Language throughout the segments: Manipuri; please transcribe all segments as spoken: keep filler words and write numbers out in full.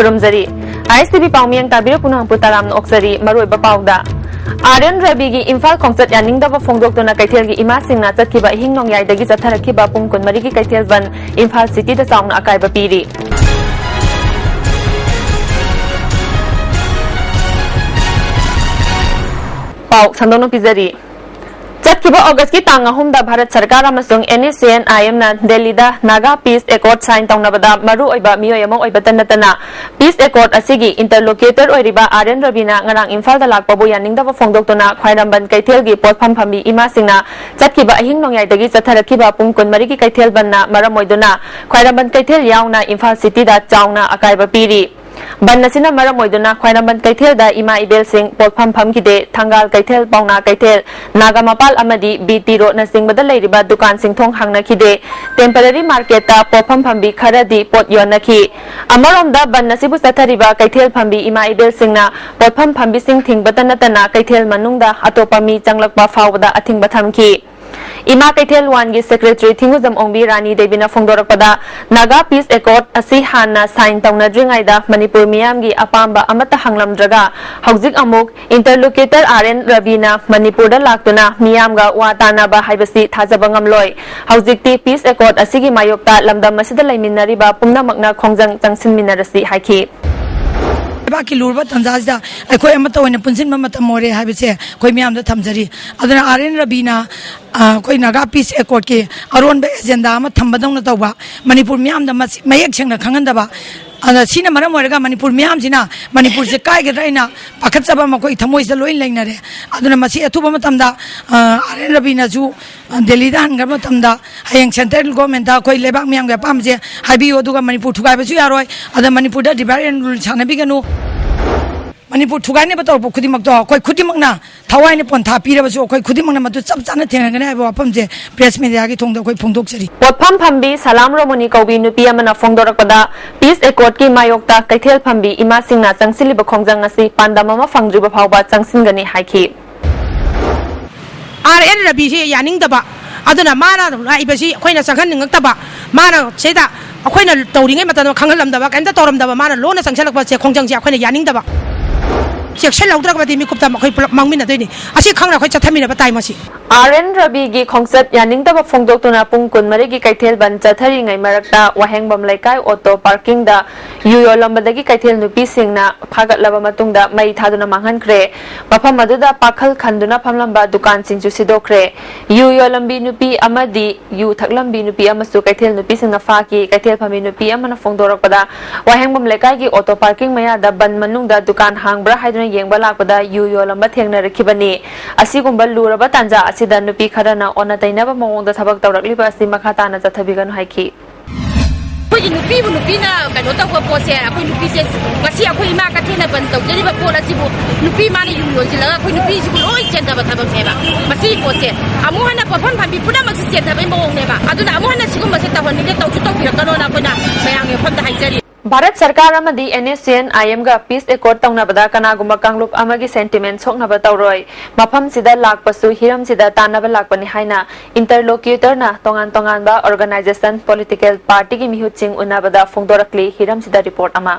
ꯈꯨꯔꯨꯝꯖꯔꯤ꯫ ꯑꯥꯏ ꯑꯦꯁ ꯇꯤ ꯚꯤ ꯄꯥꯎꯃꯤꯌꯦꯡ ꯇꯥꯕꯤꯔꯤꯕ ꯄꯨꯝꯅꯃꯛꯄꯨ ꯇꯔꯥꯝꯅ ꯑꯣꯛꯆꯔꯤ꯫ ꯃꯔꯨꯑꯣꯏꯕ ꯄꯥꯎꯗ, ꯑꯥꯔ ꯑꯦꯟ ꯔꯕꯤꯒꯤ ꯏꯝꯐꯥꯜ ꯈꯣꯡꯆꯠ ꯌꯥꯅꯤꯡꯗꯕ ꯐꯣꯡꯗꯣꯛꯇꯨꯅ ꯀꯩꯊꯦꯜꯒꯤ ꯏꯃꯥꯁꯤꯡꯅ ꯆꯠꯈꯤꯕ ꯑꯍꯤꯡ ꯅꯣꯡꯌꯥꯏꯗꯒꯤ ꯆꯠꯊꯔꯛꯈꯤꯕ ꯄꯨꯡ ꯀꯨꯟꯃꯔꯤꯒꯤ ꯀꯩꯊꯦꯜ ꯕꯟ ꯏꯝꯐꯥꯜ ꯁꯤꯇꯤꯗ ꯆꯥꯎꯅ ꯑꯀꯥꯏꯕ ꯄꯤꯔꯤ꯫ ꯄꯥꯎ ꯁꯟꯗꯣꯛꯅ ꯄꯤꯖꯔꯤ꯫ ꯆꯠꯈꯤꯕ ꯑꯣꯒꯁꯀꯤ ꯇꯥꯡ ꯑꯍꯨꯝꯗ ꯚꯥꯔꯠ ꯁꯔꯀꯥꯔ ꯑꯃꯁꯨꯡ ꯑꯦꯟ ꯑꯦꯁ ꯑꯦ ꯑꯦꯟ ꯑꯥꯏ ꯑꯦꯝꯅ ꯗꯦꯜꯂꯤꯗ ꯅꯥꯒꯥ ꯄꯤꯁ ꯑꯦꯀꯣꯔꯗ ꯁꯥꯏꯟ ꯇꯧꯅꯕꯗ ꯃꯔꯨꯑꯣꯏꯕ ꯃꯤꯑꯣꯏ ꯑꯃ ꯑꯣꯏꯕꯇ ꯅꯠꯇꯅ ꯄꯤꯁ ꯑꯦꯀꯣꯔꯗ ꯑꯁꯤꯒꯤ ꯏꯟꯇꯔꯂꯣꯀ꯭ꯌꯨꯇꯔ ꯑꯣꯏꯔꯤꯕ ꯑꯥꯔ ꯑꯦꯟ ꯔꯕꯤꯅ ꯉꯔꯥꯡ ꯏꯝꯐꯥꯜꯗ ꯂꯥꯛꯄꯕꯨ ꯌꯥꯅꯤꯡꯗꯕ ꯐꯣꯡꯗꯣꯛꯇꯨꯅ ꯈ꯭ꯋꯥꯏꯔꯝꯕꯟ ꯀꯩꯊꯦꯜꯒꯤ ꯄꯣꯠꯐꯝ ꯐꯝꯕꯤ ꯏꯃꯥꯁꯤꯡꯅ ꯆꯠꯈꯤꯕ ꯑꯍꯤꯡ ꯅꯣꯡꯌꯥꯏꯗꯒꯤ ꯆꯠꯊꯔꯛꯈꯤꯕ ꯄꯨꯡ ꯀꯨꯟꯃꯔꯤꯒꯤ ꯀꯩꯊꯦꯜ ꯕꯟꯅ ꯃꯔꯝ ꯑꯣꯏꯗꯨꯅ ꯈ꯭ꯋꯥꯏꯔꯝꯕꯟ ꯀꯩꯊꯦꯜ ꯌꯥꯎꯅ ꯏꯝꯐꯥꯜ ꯁꯤꯇꯤꯗ ꯆꯥꯎꯅ ꯑꯀꯥꯏꯕ ꯄꯤꯔꯤ꯫ ꯕꯟ ꯑꯁꯤꯅ ꯃꯔꯝ ꯑꯣꯏꯗꯨꯅ ꯈ꯭ꯋꯥꯏꯔꯝꯕꯟ ꯀꯩꯊꯦꯜꯗ ꯏꯃꯥ ꯏꯕꯦꯜꯁꯤꯡ ꯄꯣꯠꯐꯝ ꯐꯝꯈꯤꯗꯦ꯫ ꯊꯪꯒꯥꯜ ꯀꯩꯊꯦꯜ, ꯄꯥꯎꯅꯥ ꯀꯩꯊꯦꯜ, ꯅꯥꯒꯥꯃꯄꯥꯜ ꯑꯃꯗꯤ ꯕꯤ ꯇꯤ ꯔꯣꯗꯅꯆꯤꯡꯕꯗ ꯂꯩꯔꯤꯕ ꯗꯨꯀꯥꯟꯁꯤꯡ ꯊꯣꯡ ꯍꯥꯡꯅꯈꯤꯗꯦ꯫ ꯇꯦꯝꯄꯔꯔꯤ ꯃꯥꯔꯀꯦꯠꯇ ꯄꯣꯠꯐꯝ ꯐꯝꯕꯤ ꯈꯔꯗꯤ ꯄꯣꯠ ꯌꯣꯟꯅꯈꯤ꯫ ꯑꯃꯔꯣꯝꯗ ꯕꯟ ꯑꯁꯤꯕꯨ ꯆꯠꯊꯔꯤꯕ ꯀꯩꯊꯦꯜ ꯐꯝꯕꯤ ꯏꯃꯥ ꯏꯕꯦꯜꯁꯤꯡꯅ ꯄꯣꯠꯐꯝ ꯐꯝꯕꯤꯁꯤꯡ ꯊꯤꯡꯕꯇ ꯅꯠꯇꯅ ꯀꯩꯊꯦꯜ ꯃꯅꯨꯡꯗ ꯑꯇꯣꯞꯄ ꯃꯤ ꯆꯪꯂꯛꯄ ꯐꯥꯎꯕꯗ ꯑꯊꯤꯡꯕ ꯊꯝꯈꯤ꯫ ꯏꯃꯥ ꯀꯩꯊꯦꯜ ꯋꯥꯟꯒꯤ ꯁꯦꯀ꯭ꯔꯦꯇꯔꯤ ꯊꯤꯡꯒꯨꯖꯝ ꯑꯣꯡꯕꯤ ꯔꯥꯅꯤ ꯗꯦꯕꯤꯅ ꯐꯣꯡꯗꯣꯔꯛꯄꯗ, ꯅꯥꯒꯥ ꯄꯤꯁ ꯑꯦꯀꯣꯔꯗ ꯑꯁꯤ ꯍꯥꯟꯅ ꯁꯥꯏꯟ ꯇꯧꯅꯗ꯭ꯔꯤꯉꯩꯗ ꯃꯅꯤꯄꯨꯔ ꯃꯤꯌꯥꯝꯒꯤ ꯑꯄꯥꯝꯕ ꯑꯃꯠꯇ ꯍꯪꯂꯝꯗ꯭ꯔꯒ, ꯍꯧꯖꯤꯛ ꯑꯃꯨꯛ ꯏꯟꯇꯔꯂꯣꯀ꯭ꯌꯨꯇꯔ ꯑꯥꯔ ꯑꯦꯟ ꯔꯕꯤꯅ ꯃꯅꯤꯄꯨꯔꯗ ꯂꯥꯛꯇꯨꯅ ꯃꯤꯌꯥꯝꯒ ꯋꯥ ꯇꯥꯅꯕ ꯍꯥꯏꯕꯁꯤ ꯊꯥꯖꯕ ꯉꯝꯂꯣꯏ꯫ ꯍꯧꯖꯤꯛꯇꯤ ꯄꯤꯁ ꯑꯦꯀꯣꯔꯗ ꯑꯁꯤꯒꯤ ꯃꯥꯌꯣꯛꯇ ꯂꯝꯗꯝ ꯑꯁꯤꯗ ꯂꯩꯃꯤꯟꯅꯔꯤꯕ ꯄꯨꯝꯅꯃꯛꯅ ꯈꯣꯡꯖꯪ ꯆꯪꯁꯤꯟꯃꯤꯟꯅꯔꯁꯤ ꯍꯥꯏꯈꯤ꯫ ꯂꯩꯕꯥꯛꯀꯤ ꯂꯨꯔꯕ ꯇꯥꯟꯖꯥꯁꯤꯗ ꯑꯩꯈꯣꯏ ꯑꯃꯠꯇ ꯑꯣꯏꯅ ꯄꯨꯟꯁꯤꯟꯕ ꯃꯇꯝ ꯑꯣꯏꯔꯦ ꯍꯥꯏꯕꯁꯦ ꯑꯩꯈꯣꯏ ꯃꯌꯥꯝꯗ ꯊꯝꯖꯔꯤ꯫ ꯑꯗꯨꯅ ꯑꯥꯔ ꯑꯦꯟ ꯔꯕꯤꯅ, ꯑ, ꯑꯩꯈꯣꯏ ꯅꯥꯒꯥ ꯄꯤꯁ ꯑꯦꯀꯣꯔꯗꯀꯤ ꯑꯔꯣꯟꯕ ꯑꯦꯖꯦꯟꯗꯥ ꯑꯃ ꯊꯝꯕꯗꯧꯅ ꯇꯧꯕ, ꯃꯅꯤꯄꯨꯔ ꯃꯤꯌꯥꯝꯗ ꯃꯁꯤ ꯃꯌꯦꯛ ꯁꯦꯡꯅ ꯈꯪꯍꯟꯗꯕ, ꯑꯗ ꯁꯤꯅ ꯃꯔꯝ ꯑꯣꯏꯔꯒ ꯃꯅꯤꯄꯨꯔ ꯃꯤꯌꯥꯝꯁꯤꯅ ꯃꯅꯤꯄꯨꯔꯁꯦ ꯀꯥꯏꯒꯗ꯭ꯔꯥ ꯍꯥꯏꯅ ꯄꯥꯈꯠꯆꯕ ꯃꯈꯣꯏ ꯊꯃꯣꯏꯁꯤꯗ ꯂꯣꯏ ꯂꯩꯅꯔꯦ꯫ ꯑꯗꯨꯅ ꯃꯁꯤ ꯑꯊꯨꯕ ꯃꯇꯝꯗ, ꯑ, ꯑꯥꯔ ꯑꯦꯟ ꯔꯕꯤꯅꯁꯨ, ꯑ, ꯗꯦꯜꯂꯤꯗ ꯍꯟꯈ꯭ꯔꯕ ꯃꯇꯝꯗ ꯍꯌꯦꯡ ꯁꯦꯟꯇ꯭ꯔꯦꯜ ꯒꯣꯔꯃꯦꯟꯇ ꯑꯩꯈꯣꯏ ꯂꯩꯕꯥꯛ ꯃꯤꯌꯥꯝꯒꯤ ꯑꯄꯥꯝꯕꯁꯦ ꯍꯥꯏꯕꯤꯌꯨ, ꯑꯗꯨꯒ ꯃꯅꯤꯄꯨꯔ ꯊꯨꯒꯥꯏꯕꯁꯨ ꯌꯥꯔꯣꯏ꯫ ꯑꯗ ꯃꯅꯤꯄꯨꯔꯗ divide and rule ꯁꯥꯟꯅꯕꯤꯒꯅꯨ꯫ ꯃꯅꯤꯄꯨꯔ ꯊꯨꯒꯥꯏꯅꯕ ꯇꯧꯔꯛꯄ ꯈꯨꯗꯤꯡꯃꯛꯇꯣ ꯑꯩꯈꯣꯏ ꯈꯨꯗꯤꯡꯃꯛꯅ ꯊꯋꯥꯏꯅ ꯄꯣꯟꯊꯥ ꯄꯤꯔꯕꯁꯨ ꯑꯩꯈꯣꯏ ꯈꯨꯗꯤꯡꯃꯛꯅ ꯃꯗꯨ ꯆꯞ ꯆꯥꯅ ꯊꯦꯡꯅꯒꯅꯤ ꯍꯥꯏꯕ ꯋꯥꯐꯝꯁꯦ ꯄ꯭ꯔꯦꯁ ꯃꯦꯗꯤꯌꯥꯒꯤ ꯊꯣꯡꯗ ꯑꯩꯈꯣꯏ ꯐꯣꯡꯗꯣꯛꯆꯔꯤ꯫ ꯄꯣꯠꯐꯝ ꯐꯝꯕꯤ ꯁꯂꯥꯝ ꯔꯣꯃꯣꯅꯤ ꯀꯧꯕꯤ ꯅꯨꯄꯤ ꯑꯃꯅ ꯐꯣꯡꯗꯣꯔꯛꯄꯗ, ꯄꯤꯁ ꯑꯦꯀꯣꯔꯗꯀꯤ ꯃꯥꯌꯣꯛꯇ ꯀꯩꯊꯦꯜ ꯐꯝꯕꯤ ꯏꯃꯥꯁꯤꯡꯅ ꯆꯪꯁꯤꯜꯂꯤꯕ ꯈꯣꯡꯖꯪ ꯑꯁꯤ ꯄꯥꯟꯗꯝ ꯑꯃ ꯐꯪꯗ꯭ꯔꯤꯕ ꯐꯥꯎꯕ ꯆꯪꯁꯤꯟꯒꯅꯤ ꯍꯥꯏꯈꯤ꯫ ꯑꯥꯔ ꯑꯦꯟ ꯔꯕꯤꯁꯤ ꯌꯥꯅꯤꯡꯗꯕ, ꯑꯗꯨꯅ ꯃꯥꯅ ꯂꯥꯛꯏꯕꯁꯤ ꯑꯩꯈꯣꯏꯅ ꯆꯪꯍꯟꯅꯤꯡꯉꯛꯇꯕ, ꯃꯥꯅ ꯁꯤꯗ ꯑꯩꯈꯣꯏꯅ ꯇꯧꯔꯤꯉꯩ ꯃꯇꯝꯗ ꯈꯪꯍꯜꯂꯝꯗꯕ, ꯀꯩꯝꯇ ꯇꯧꯔꯝꯗꯕ, ꯃꯥꯅ ꯂꯣꯟꯅ ꯆꯪꯁꯤꯜꯂꯛꯄꯁꯦ, ꯈꯣꯡꯖꯪꯁꯦ ꯑꯩꯈꯣꯏꯅ ꯌꯥꯅꯤꯡꯗꯕ꯫ ꯆꯦꯛꯁꯤꯜꯍꯧꯗ꯭ꯔꯒꯗꯤ ꯃꯤꯀꯨꯞꯇ ꯑꯩꯈꯣꯏ ꯄꯨꯂꯞ ꯃꯥꯡꯃꯤꯟꯅꯗꯣꯏꯅꯤ꯫ ꯑꯁꯤ ꯈꯪꯅ ꯑꯩꯈꯣꯏ ꯆꯠꯊꯃꯤꯟꯅꯕ ꯇꯥꯏ ꯃꯁꯤ꯫ ꯑꯥꯔ ꯑꯦꯟ ꯔꯕꯤꯒꯤ ꯈꯣꯡꯆꯠ ꯌꯥꯅꯤꯡꯗꯕ ꯐꯣꯡꯗꯣꯛꯇꯨꯅ ꯄꯨꯡ ꯀꯨꯟꯃꯔꯤꯒꯤ ꯀꯩꯊꯦꯜ ꯕꯟ ꯆꯠꯊꯔꯤꯉꯩ ꯃꯔꯛꯇ ꯋꯥꯍꯦꯡꯕꯝ ꯂꯩꯀꯥꯏ ꯑꯣꯇꯣ ꯄꯥꯔꯀꯤꯡꯗ ꯌꯨ ꯌꯣꯜꯂꯝꯕꯗꯒꯤ ꯀꯩꯊꯦꯜ ꯅꯨꯄꯤꯁꯤꯡꯅ ꯐꯥꯒꯠꯂꯕ ꯃꯇꯨꯡꯗ ꯃꯩ ꯊꯥꯗꯨꯅ ꯃꯥꯡꯍꯟꯈ꯭ꯔꯦ꯫ ꯃꯐꯝ ꯑꯗꯨꯗ ꯄꯥꯈꯜ ꯈꯟꯗꯨꯅ ꯐꯝꯂꯝꯕ ꯗꯨꯀꯥꯟꯁꯤꯡꯁꯨ ꯁꯤꯗꯣꯛꯈ꯭ꯔꯦ꯫ ꯌꯨ ꯌꯣꯜꯂꯝꯕꯤ ꯅꯨꯄꯤ ꯑꯃꯗꯤ ꯌꯨ ꯊꯛꯂꯝꯕꯤ ꯅꯨꯄꯤ ꯑꯃꯁꯨ ꯀꯩꯊꯦꯜ ꯅꯨꯄꯤꯁꯤꯡꯅ ꯐꯥꯈꯤ꯫ ꯀꯩꯊꯦꯜ ꯐꯝꯃꯤ ꯅꯨꯄꯤ ꯑꯃꯅ ꯐꯣꯡꯗꯣꯔꯛꯄꯗ, ꯋꯥꯍꯦꯡꯕꯝ ꯂꯩꯀꯥꯏꯒꯤ ꯑꯣꯇꯣ ꯄꯥꯔꯀꯤꯡ ꯃꯌꯥꯗ ꯕꯟ ꯃꯅꯨꯡꯗ ꯗꯨꯀꯥꯟ ꯍꯥꯡꯕ꯭ꯔꯥ ꯍꯥꯏꯗꯨꯅ ꯌꯦꯡꯕ ꯂꯥꯛꯄꯗ ꯌꯨ ꯌꯣꯜꯂꯝꯕ ꯊꯦꯡꯅꯔꯛꯈꯤꯕꯅꯤ꯫ ꯑꯁꯤꯒꯨꯝꯕ ꯂꯨꯔꯕ ꯇꯥꯟꯖꯥ ꯑꯁꯤꯗ ꯅꯨꯄꯤ ꯈꯔꯅ ꯑꯣꯟꯅ ꯇꯩꯅꯕ ꯃꯑꯣꯡꯗ ꯊꯕꯛ ꯇꯧꯔꯛꯂꯤꯕ ꯑꯁꯤ ꯃꯈꯥ ꯇꯥꯅ ꯆꯠꯊꯕꯤꯒꯅꯨ ꯍꯥꯏꯈꯤ꯫ ꯑꯩꯈꯣꯏꯒꯤ ꯅꯨꯄꯤꯕꯨ ꯅꯨꯄꯤꯅ ꯀꯩꯅꯣ ꯇꯧꯕ ꯄꯣꯠꯁꯦ, ꯑꯩꯈꯣꯏ ꯅꯨꯄꯤꯁꯦ ꯉꯁꯤ ꯑꯩꯈꯣꯏ ꯏꯃꯥ ꯀꯩꯊꯦꯜꯅ ꯕꯟ ꯇꯧꯖꯔꯤꯕ ꯄꯣꯠ ꯑꯁꯤꯕꯨ ꯅꯨꯄꯤ ꯃꯥꯅ ꯌꯨꯝ ꯌꯣꯟꯁꯤꯜꯂꯒ ꯑꯩꯈꯣꯏ ꯅꯨꯄꯤꯁꯤꯕꯨ ꯂꯣꯏ ꯆꯦꯟꯊꯕ ꯊꯕꯛꯅꯦꯕ꯫ ꯃꯁꯤꯒꯤ ꯄꯣꯠꯁꯦ ꯑꯃꯨꯛ ꯍꯟꯅ ꯄꯣꯠꯐꯝ ꯐꯝꯕꯤ ꯄꯨꯝꯅꯃꯛꯁꯤ ꯆꯦꯟꯊꯕꯒꯤ ꯃꯑꯣꯡꯅꯦꯕ꯫ ꯑꯗꯨꯅ ꯑꯃꯨꯛ ꯍꯟꯅ ꯁꯤꯒꯨꯝꯕꯁꯦ ꯇꯧꯍꯟꯅꯤꯡꯗꯦ, ꯇꯧꯁꯨ ꯇꯧꯕꯤꯔꯛꯀꯅꯣꯅ ꯑꯩꯈꯣꯏꯅ ꯃꯌꯥꯝꯒꯤ ꯃꯐꯝꯗ ꯍꯥꯏꯖꯔꯤ꯫ ꯚꯥꯔꯠ ꯁꯔꯀꯥꯔ ꯑꯃꯗꯤ ꯑꯦꯟ ꯑꯦꯁ ꯑꯦꯟ ꯑꯥꯏ ꯑꯦꯝꯒ ꯄꯤꯁ ꯑꯦꯀꯣꯔꯗ ꯇꯧꯅꯕꯗ ꯀꯅꯥꯒꯨꯝꯕ ꯀꯥꯡꯂꯨꯞ ꯑꯃꯒꯤ ꯁꯦꯟꯇꯤꯃꯦꯟ ꯁꯣꯛꯅꯕ ꯇꯧꯔꯣꯏ꯫ ꯃꯐꯝꯁꯤꯗ ꯂꯥꯛꯄꯁꯨ ꯍꯤꯔꯝꯁꯤꯗ ꯇꯥꯟꯅꯕ ꯂꯥꯛꯄꯅꯤ ꯍꯥꯏꯅ ꯏꯟꯇꯔꯂꯣꯀ꯭ꯌꯨꯇꯔꯅ ꯇꯣꯉꯥꯟ ꯇꯣꯉꯥꯟꯕ ꯑꯣꯔꯒꯅꯥꯏꯖꯦꯁꯟ, ꯄꯣꯂꯤꯇꯤꯀꯦꯜ ꯄꯥꯔꯇꯤꯒꯤ ꯃꯤꯍꯨꯠꯁꯤꯡ ꯎꯅꯕꯗ ꯐꯣꯡꯗꯣꯔꯛꯂꯤ꯫ ꯍꯤꯔꯝꯁꯤꯗ ꯔꯤꯄꯣꯔꯠ ꯑꯃ꯫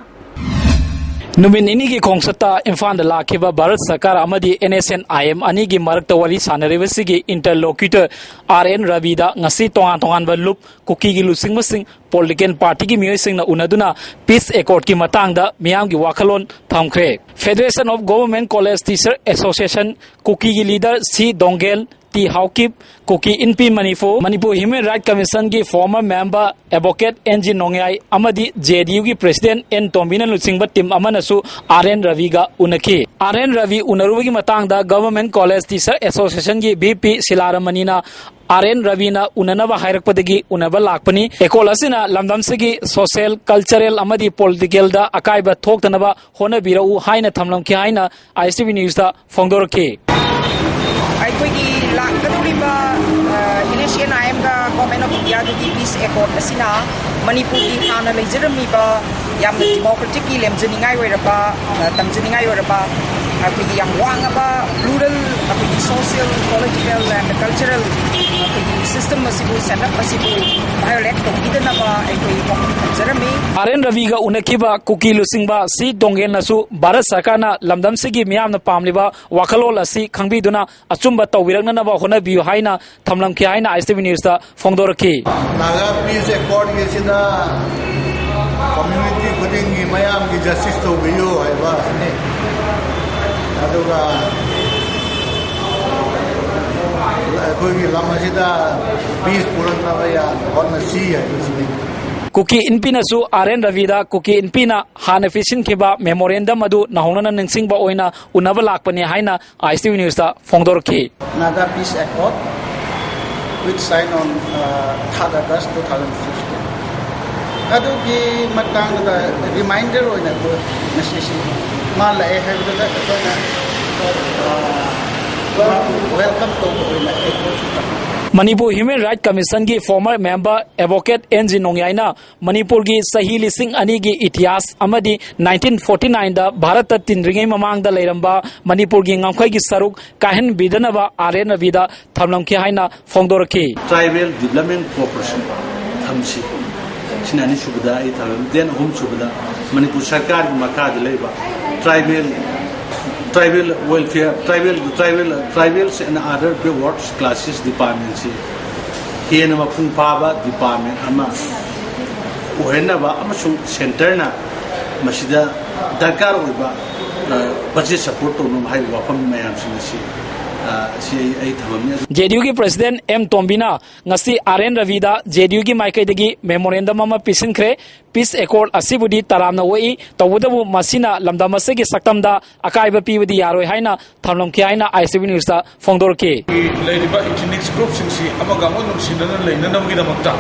ꯅꯨꯃꯤꯠ ꯅꯤꯅꯤꯒꯤ ꯈꯣꯡꯆꯠꯇ ꯏꯝꯐꯥꯜꯗ ꯂꯥꯛꯈꯤꯕ ꯚꯥꯔꯠ ꯁꯔꯀꯥꯔ ꯑꯃꯗꯤ N S and I M ꯑꯅꯤꯒꯤ ꯃꯔꯛꯇ ꯋꯥꯔꯤ ꯁꯥꯟꯅꯔꯤꯕꯁꯤꯒꯤ ꯏꯟꯇꯔꯂꯣꯀ꯭ꯌꯨꯇꯔ ꯑꯥꯔ ꯑꯦꯟ ꯔꯕꯤꯗ ꯉꯁꯤ ꯇꯣꯉꯥꯟ ꯇꯣꯉꯥꯟꯕ ꯂꯨꯞ, ꯀꯨꯀꯤꯒꯤ ꯂꯨꯆꯤꯡꯕꯁꯤꯡ, ꯄꯣꯂꯤꯇꯤꯀꯦꯜ ꯄꯥꯔꯇꯤꯒꯤ ꯃꯤꯑꯣꯏꯁꯤꯡꯅ ꯎꯅꯗꯨꯅ ꯄꯤꯁ ꯑꯦꯀꯣꯔꯗꯀꯤ ꯃꯇꯥꯡꯗ ꯃꯤꯌꯥꯝꯒꯤ ꯋꯥꯈꯜꯂꯣꯟ ꯊꯝꯈ꯭ꯔꯦ꯫ Federation of government college teacher association, ꯀꯨꯀꯤꯒꯤ leader C Dongel, T Haokip, Kuki Inpi Manipur, Manipur human rights ꯀꯃꯤꯁꯟꯒꯤ former member advocate N G Nongyai ꯑꯃꯗꯤ ꯖꯦ ꯑꯦꯟ ꯌꯨꯒꯤ ꯄ꯭ꯔꯦꯁꯤꯗꯦꯟꯠ ꯑꯦꯟ ꯇꯣꯝꯕꯤꯅ ꯂꯨꯆꯤꯡꯕ ꯇꯤꯝ ꯑꯃꯅꯁꯨ ꯑꯥꯔ ꯑꯦꯟ ꯔꯕꯤꯒ ꯎꯅꯈꯤ꯫ ꯑꯥꯔ ꯑꯦꯟ ꯔꯕꯤ ꯎꯅꯔꯨꯕꯒꯤ ꯃꯇꯥꯡꯗ ꯒꯚꯔꯟꯃꯦꯟꯠ ꯀꯣꯂꯦꯖ ꯇꯤꯆꯔ ꯑꯦꯁꯣꯁꯤꯌꯦꯁꯟꯒꯤ ꯚꯤ ꯄꯤ ꯁꯤꯂꯥꯔꯃꯅꯤꯅ ꯑꯥꯔ ꯑꯦꯟ ꯔꯕꯤꯅ ꯎꯅꯅꯕ ꯍꯥꯏꯔꯛꯄꯗꯒꯤ ꯎꯅꯕ ꯂꯥꯛꯄꯅꯤ꯫ ꯑꯦꯀꯣꯔꯗ ꯑꯁꯤꯅ ꯂꯝꯗꯝꯁꯤꯒꯤ ꯁꯣꯁꯤꯌꯦꯜ, ꯀꯜꯆꯔꯦꯜ ꯑꯃꯗꯤ ꯄꯣꯂꯤꯇꯤꯀꯦꯜꯗ ꯑꯀꯥꯏꯕ ꯊꯣꯛꯇꯅꯕ ꯍꯣꯠꯅꯕꯤꯔꯛꯎ ꯍꯥꯏꯅ ꯊꯝꯂꯝꯈꯤ ꯍꯥꯏꯅ ꯑꯥꯏ ꯑꯦꯁ ꯇꯤ ꯚꯤ ꯅ꯭ꯌꯨꯁꯇ ꯐꯣꯡꯗꯣꯔꯛꯈꯤ꯫ ꯑꯩꯈꯣꯏꯒꯤ ꯂꯥꯛꯀꯗꯧꯔꯤꯕ ꯑꯦꯟ ꯑꯦꯁ ꯑꯦꯟ ꯑꯥꯏ ꯑꯦꯝꯒ ꯒꯣꯔꯃꯦꯟ ꯑꯣꯐ ꯏꯟꯗꯤꯌꯥꯗꯨꯒꯤ ꯄꯤꯁ ꯑꯦꯀꯣꯔꯗ ꯑꯁꯤꯅ ꯃꯅꯤꯄꯨꯔꯒꯤ ꯍꯥꯟꯅ ꯂꯩꯖꯔꯝꯃꯤꯕ ꯌꯥꯝꯅ ꯗꯤꯃꯣꯀ꯭ꯔꯦꯇꯤꯛꯀꯤ ꯂꯦꯝꯖꯅꯤꯡꯉꯥꯏ ꯑꯣꯏꯔꯕ, ꯑ, ꯇꯝꯖꯅꯤꯡꯉꯥꯏ ꯑꯣꯏꯔꯕ, ꯑꯩꯈꯣꯏꯒꯤ ꯌꯥꯝ ꯋꯥꯡꯉꯕ rural Social, political and cultural, ꯑꯩꯈꯣꯏꯒꯤ system ꯑꯁꯤꯕꯨ, setup ꯑꯁꯤꯕꯨ violate ꯇꯧꯕꯤꯗꯅꯕ ꯑꯩꯈꯣꯏ ꯋꯥꯐꯝ ꯊꯝꯖꯔꯝꯃꯤ꯫ ꯑꯥꯔ ꯑꯦꯟ ꯔꯕꯤꯒ ꯎꯅꯈꯤꯕ ꯀꯨꯀꯤ ꯂꯨꯆꯤꯡꯕ ꯁꯤ ꯇꯣꯡꯒꯦꯟꯅꯁꯨ ꯚꯥꯔꯠ ꯁꯔꯀꯥꯔꯅ ꯂꯝꯗꯝꯁꯤꯒꯤ ꯃꯤꯌꯥꯝꯅ ꯄꯥꯝꯂꯤꯕ ꯋꯥꯈꯜꯂꯣꯟ ꯑꯁꯤ ꯈꯪꯕꯤꯗꯨꯅ ꯑꯆꯨꯝꯕ ꯇꯧꯕꯤꯔꯛꯅꯅꯕ ꯍꯣꯠꯅꯕꯤꯌꯨ ꯍꯥꯏꯅ ꯊꯝꯂꯝꯈꯤ ꯍꯥꯏꯅ ꯑꯥꯏ ꯑꯦꯁ ꯇꯤ ꯚꯤ ꯅ꯭ꯌꯨꯁꯇ ꯐꯣꯡꯗꯣꯔꯛꯈꯤ꯫ ꯅꯥꯒꯥ peace accordꯀꯤꯁꯤꯗ community ꯈꯨꯗꯤꯡꯒꯤ ꯃꯌꯥꯝꯒꯤ justice ꯇꯧꯕꯤꯌꯨ ꯍꯥꯏꯕ ꯑꯁꯤꯅꯤ꯫ ꯑꯗꯨꯒ ꯑꯩꯈꯣꯏꯒꯤ ꯂꯝ ꯑꯁꯤꯗ peace ꯄꯨꯔꯛꯅꯕ ꯌꯥ-, ꯍꯣꯠꯅꯁꯤ ꯍꯥꯏꯕꯁꯤꯅꯤ꯫ ꯀꯨꯀꯤ ꯏꯟꯄꯤꯅꯁꯨ ꯑꯥꯔ ꯑꯦꯟ ꯔꯕꯤꯗ ꯀꯨꯀꯤ ꯏꯟꯄꯤꯅ ꯍꯥꯟꯅ ꯄꯤꯁꯤꯟꯈꯤꯕ memorandum ꯑꯗꯨ ꯅꯧꯍꯧꯅꯅ ꯅꯤꯡꯁꯤꯡꯕ ꯑꯣꯏꯅ ꯎꯅꯕ ꯂꯥꯛꯄꯅꯤ ꯍꯥꯏꯅ ꯑꯥꯏ ꯑꯦꯁ ꯇꯤ ꯚꯤ ꯅ꯭ꯌꯨꯁꯇ ꯐꯣꯡꯗꯣꯔꯛꯈꯤ꯫ Naga peace accord which signed on, uh, third August two thousand fifteen꯫ ꯑꯗꯨꯒꯤ ꯃꯇꯥꯡꯗ reminder ꯑꯣꯏꯅ ꯑꯩꯈꯣꯏ ꯉꯁꯤꯁꯤ ꯃꯥ ꯂꯥꯛꯑꯦ ꯍꯥꯏꯕꯗꯨꯗ ꯑꯩꯈꯣꯏꯅ, ꯑ, ꯃꯥꯕꯨ welcome ꯇꯧꯕ ꯑꯣꯏꯅ ꯑꯩꯈꯣꯏꯁꯨ ꯇꯧꯏ꯫ ꯃꯅꯤꯄꯨꯔ Human Rights Commissionꯒꯤ former member advocate N G ꯅꯣꯡꯌꯥꯏꯅ ꯃꯅꯤꯄꯨꯔꯒꯤ ꯆꯍꯤ ꯂꯤꯁꯤꯡ ꯑꯅꯤꯒꯤ ꯏꯇꯤꯍꯥꯁ ꯑꯃꯗꯤ nineteen forty nineꯗ ꯚꯥꯔꯠꯇ ꯇꯤꯟꯗ꯭ꯔꯤꯉꯩ ꯃꯃꯥꯡꯗ ꯂꯩꯔꯝꯕ ꯃꯅꯤꯄꯨꯔꯒꯤ ꯉꯝꯈꯩꯒꯤ ꯁꯔꯨꯛ ꯀꯥꯏꯍꯟꯕꯤꯗꯅꯕ ꯑꯥꯔ ꯑꯦꯟ ꯔꯕꯤꯗ ꯊꯝꯂꯝꯈꯤ ꯍꯥꯏꯅ ꯐꯣꯡꯗꯣꯔꯛꯈꯤ꯫ Tribal Development Corporation ꯊꯝꯁꯤ꯫ ꯁꯤꯅ ꯑꯅꯤꯁꯨꯕꯗ ꯑꯩ ꯊꯝꯂꯝꯃꯤ꯫ Then ꯑꯍꯨꯝꯁꯨꯕꯗ ꯃꯅꯤꯄꯨꯔ ꯁꯔꯀꯥꯔꯒꯤ ꯃꯈꯥꯗ ꯂꯩꯕ tribal, tribal welfare, tribal, tribal, tribals and other backward classes departmentꯁꯤ ꯍꯦꯟꯅ ꯃꯄꯨꯡ ꯐꯥꯕ department ꯑꯃ ꯑꯣꯏꯍꯟꯅꯕ ꯑꯃꯁꯨꯡ centreꯅ ꯃꯁꯤꯗ ꯗꯔꯀꯥꯔ ꯑꯣꯏꯕ, ꯑ, budget support ꯇꯧꯅꯕ ꯍꯥꯏꯔꯤꯕ ꯋꯥꯐꯝ ꯃꯌꯥꯝꯁꯤꯡ ꯑꯁꯤ, ꯑ, ꯑꯁꯤ ꯑꯩ, ꯑꯩ ꯊꯝꯂꯝꯃꯤ꯫ ꯖꯦ ꯗꯤ ꯌꯨꯒꯤ president ꯑꯦꯝ ꯇꯣꯝꯕꯤꯅ ꯉꯁꯤ ꯑꯥꯔ ꯑꯦꯟ ꯔꯕꯤꯗ ꯖꯦ ꯗꯤ ꯌꯨꯒꯤ ꯃꯥꯏꯀꯩꯗꯒꯤ memorandum ꯑꯃ ꯄꯤꯁꯤꯟꯈ꯭ꯔꯦ꯫ Peace accord ꯑꯁꯤꯕꯨꯗꯤ ꯇꯔꯥꯝꯅ ꯑꯣꯛꯏ, ꯇꯧꯕꯇꯕꯨ ꯃꯁꯤꯅ ꯂꯝꯗꯝ ꯑꯁꯤꯒꯤ ꯁꯛꯇꯝꯗ ꯑꯀꯥꯏꯕ ꯄꯤꯕꯗꯤ ꯌꯥꯔꯣꯏ ꯍꯥꯏꯅ ꯊꯝꯂꯝꯈꯤ ꯍꯥꯏꯅ ꯑꯥꯏ ꯑꯦꯁ ꯇꯤ ꯚꯤ ꯅ꯭ꯌꯨꯁꯇ ꯐꯣꯡꯗꯣꯔꯛꯈꯤ꯫ ꯂꯩꯔꯤꯕ ethnic groupꯁꯤꯡꯁꯤ ꯑꯃꯒ ꯑꯃꯒ ꯅꯨꯡꯁꯤꯅꯅ ꯂꯩꯅꯅꯕꯒꯤꯗꯃꯛꯇ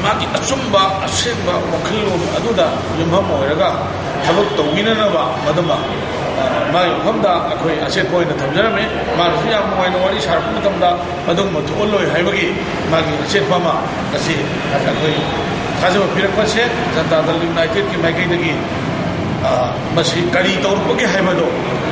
ꯃꯥꯒꯤ ꯑꯆꯨꯝꯕ ꯑꯁꯦꯡꯕ ꯋꯥꯈꯜꯂꯣꯟ ꯑꯗꯨꯗ ꯌꯨꯝꯐꯝ ꯑꯣꯏꯔꯒ ꯊꯕꯛ ꯇꯧꯕꯤꯅꯅꯕ ꯃꯗꯨꯃ, ꯑ, ꯃꯥꯒꯤ ꯃꯐꯝꯗ ꯑꯩꯈꯣꯏ ꯑꯆꯦꯠꯄ ꯑꯣꯏꯅ ꯊꯝꯖꯔꯝꯃꯤ꯫ ꯃꯥꯅꯁꯨ ꯌꯥꯝ ꯅꯨꯡꯉꯥꯏꯅ ꯋꯥꯔꯤ ꯁꯥꯔꯛꯄ ꯃꯇꯝꯗ ꯑꯗꯨꯒꯨꯝꯕ ꯊꯣꯛꯍꯜꯂꯣꯏ ꯍꯥꯏꯕꯒꯤ ꯃꯥꯒꯤ ꯑꯆꯦꯠꯄ ꯑꯃ ꯉꯁꯤ ꯑꯩꯈꯣꯏ ꯊꯥꯖꯕ ꯄꯤꯔꯛꯄꯁꯦ ꯖꯅꯇꯥ ꯗꯜ ꯌꯨꯅꯥꯏꯇꯦꯗꯀꯤ ꯃꯥꯏꯀꯩꯗꯒꯤ ꯃꯁꯤ ꯀꯔꯤ ꯇꯧꯔꯛꯄꯒꯦ ꯍꯥꯏꯕꯗꯣ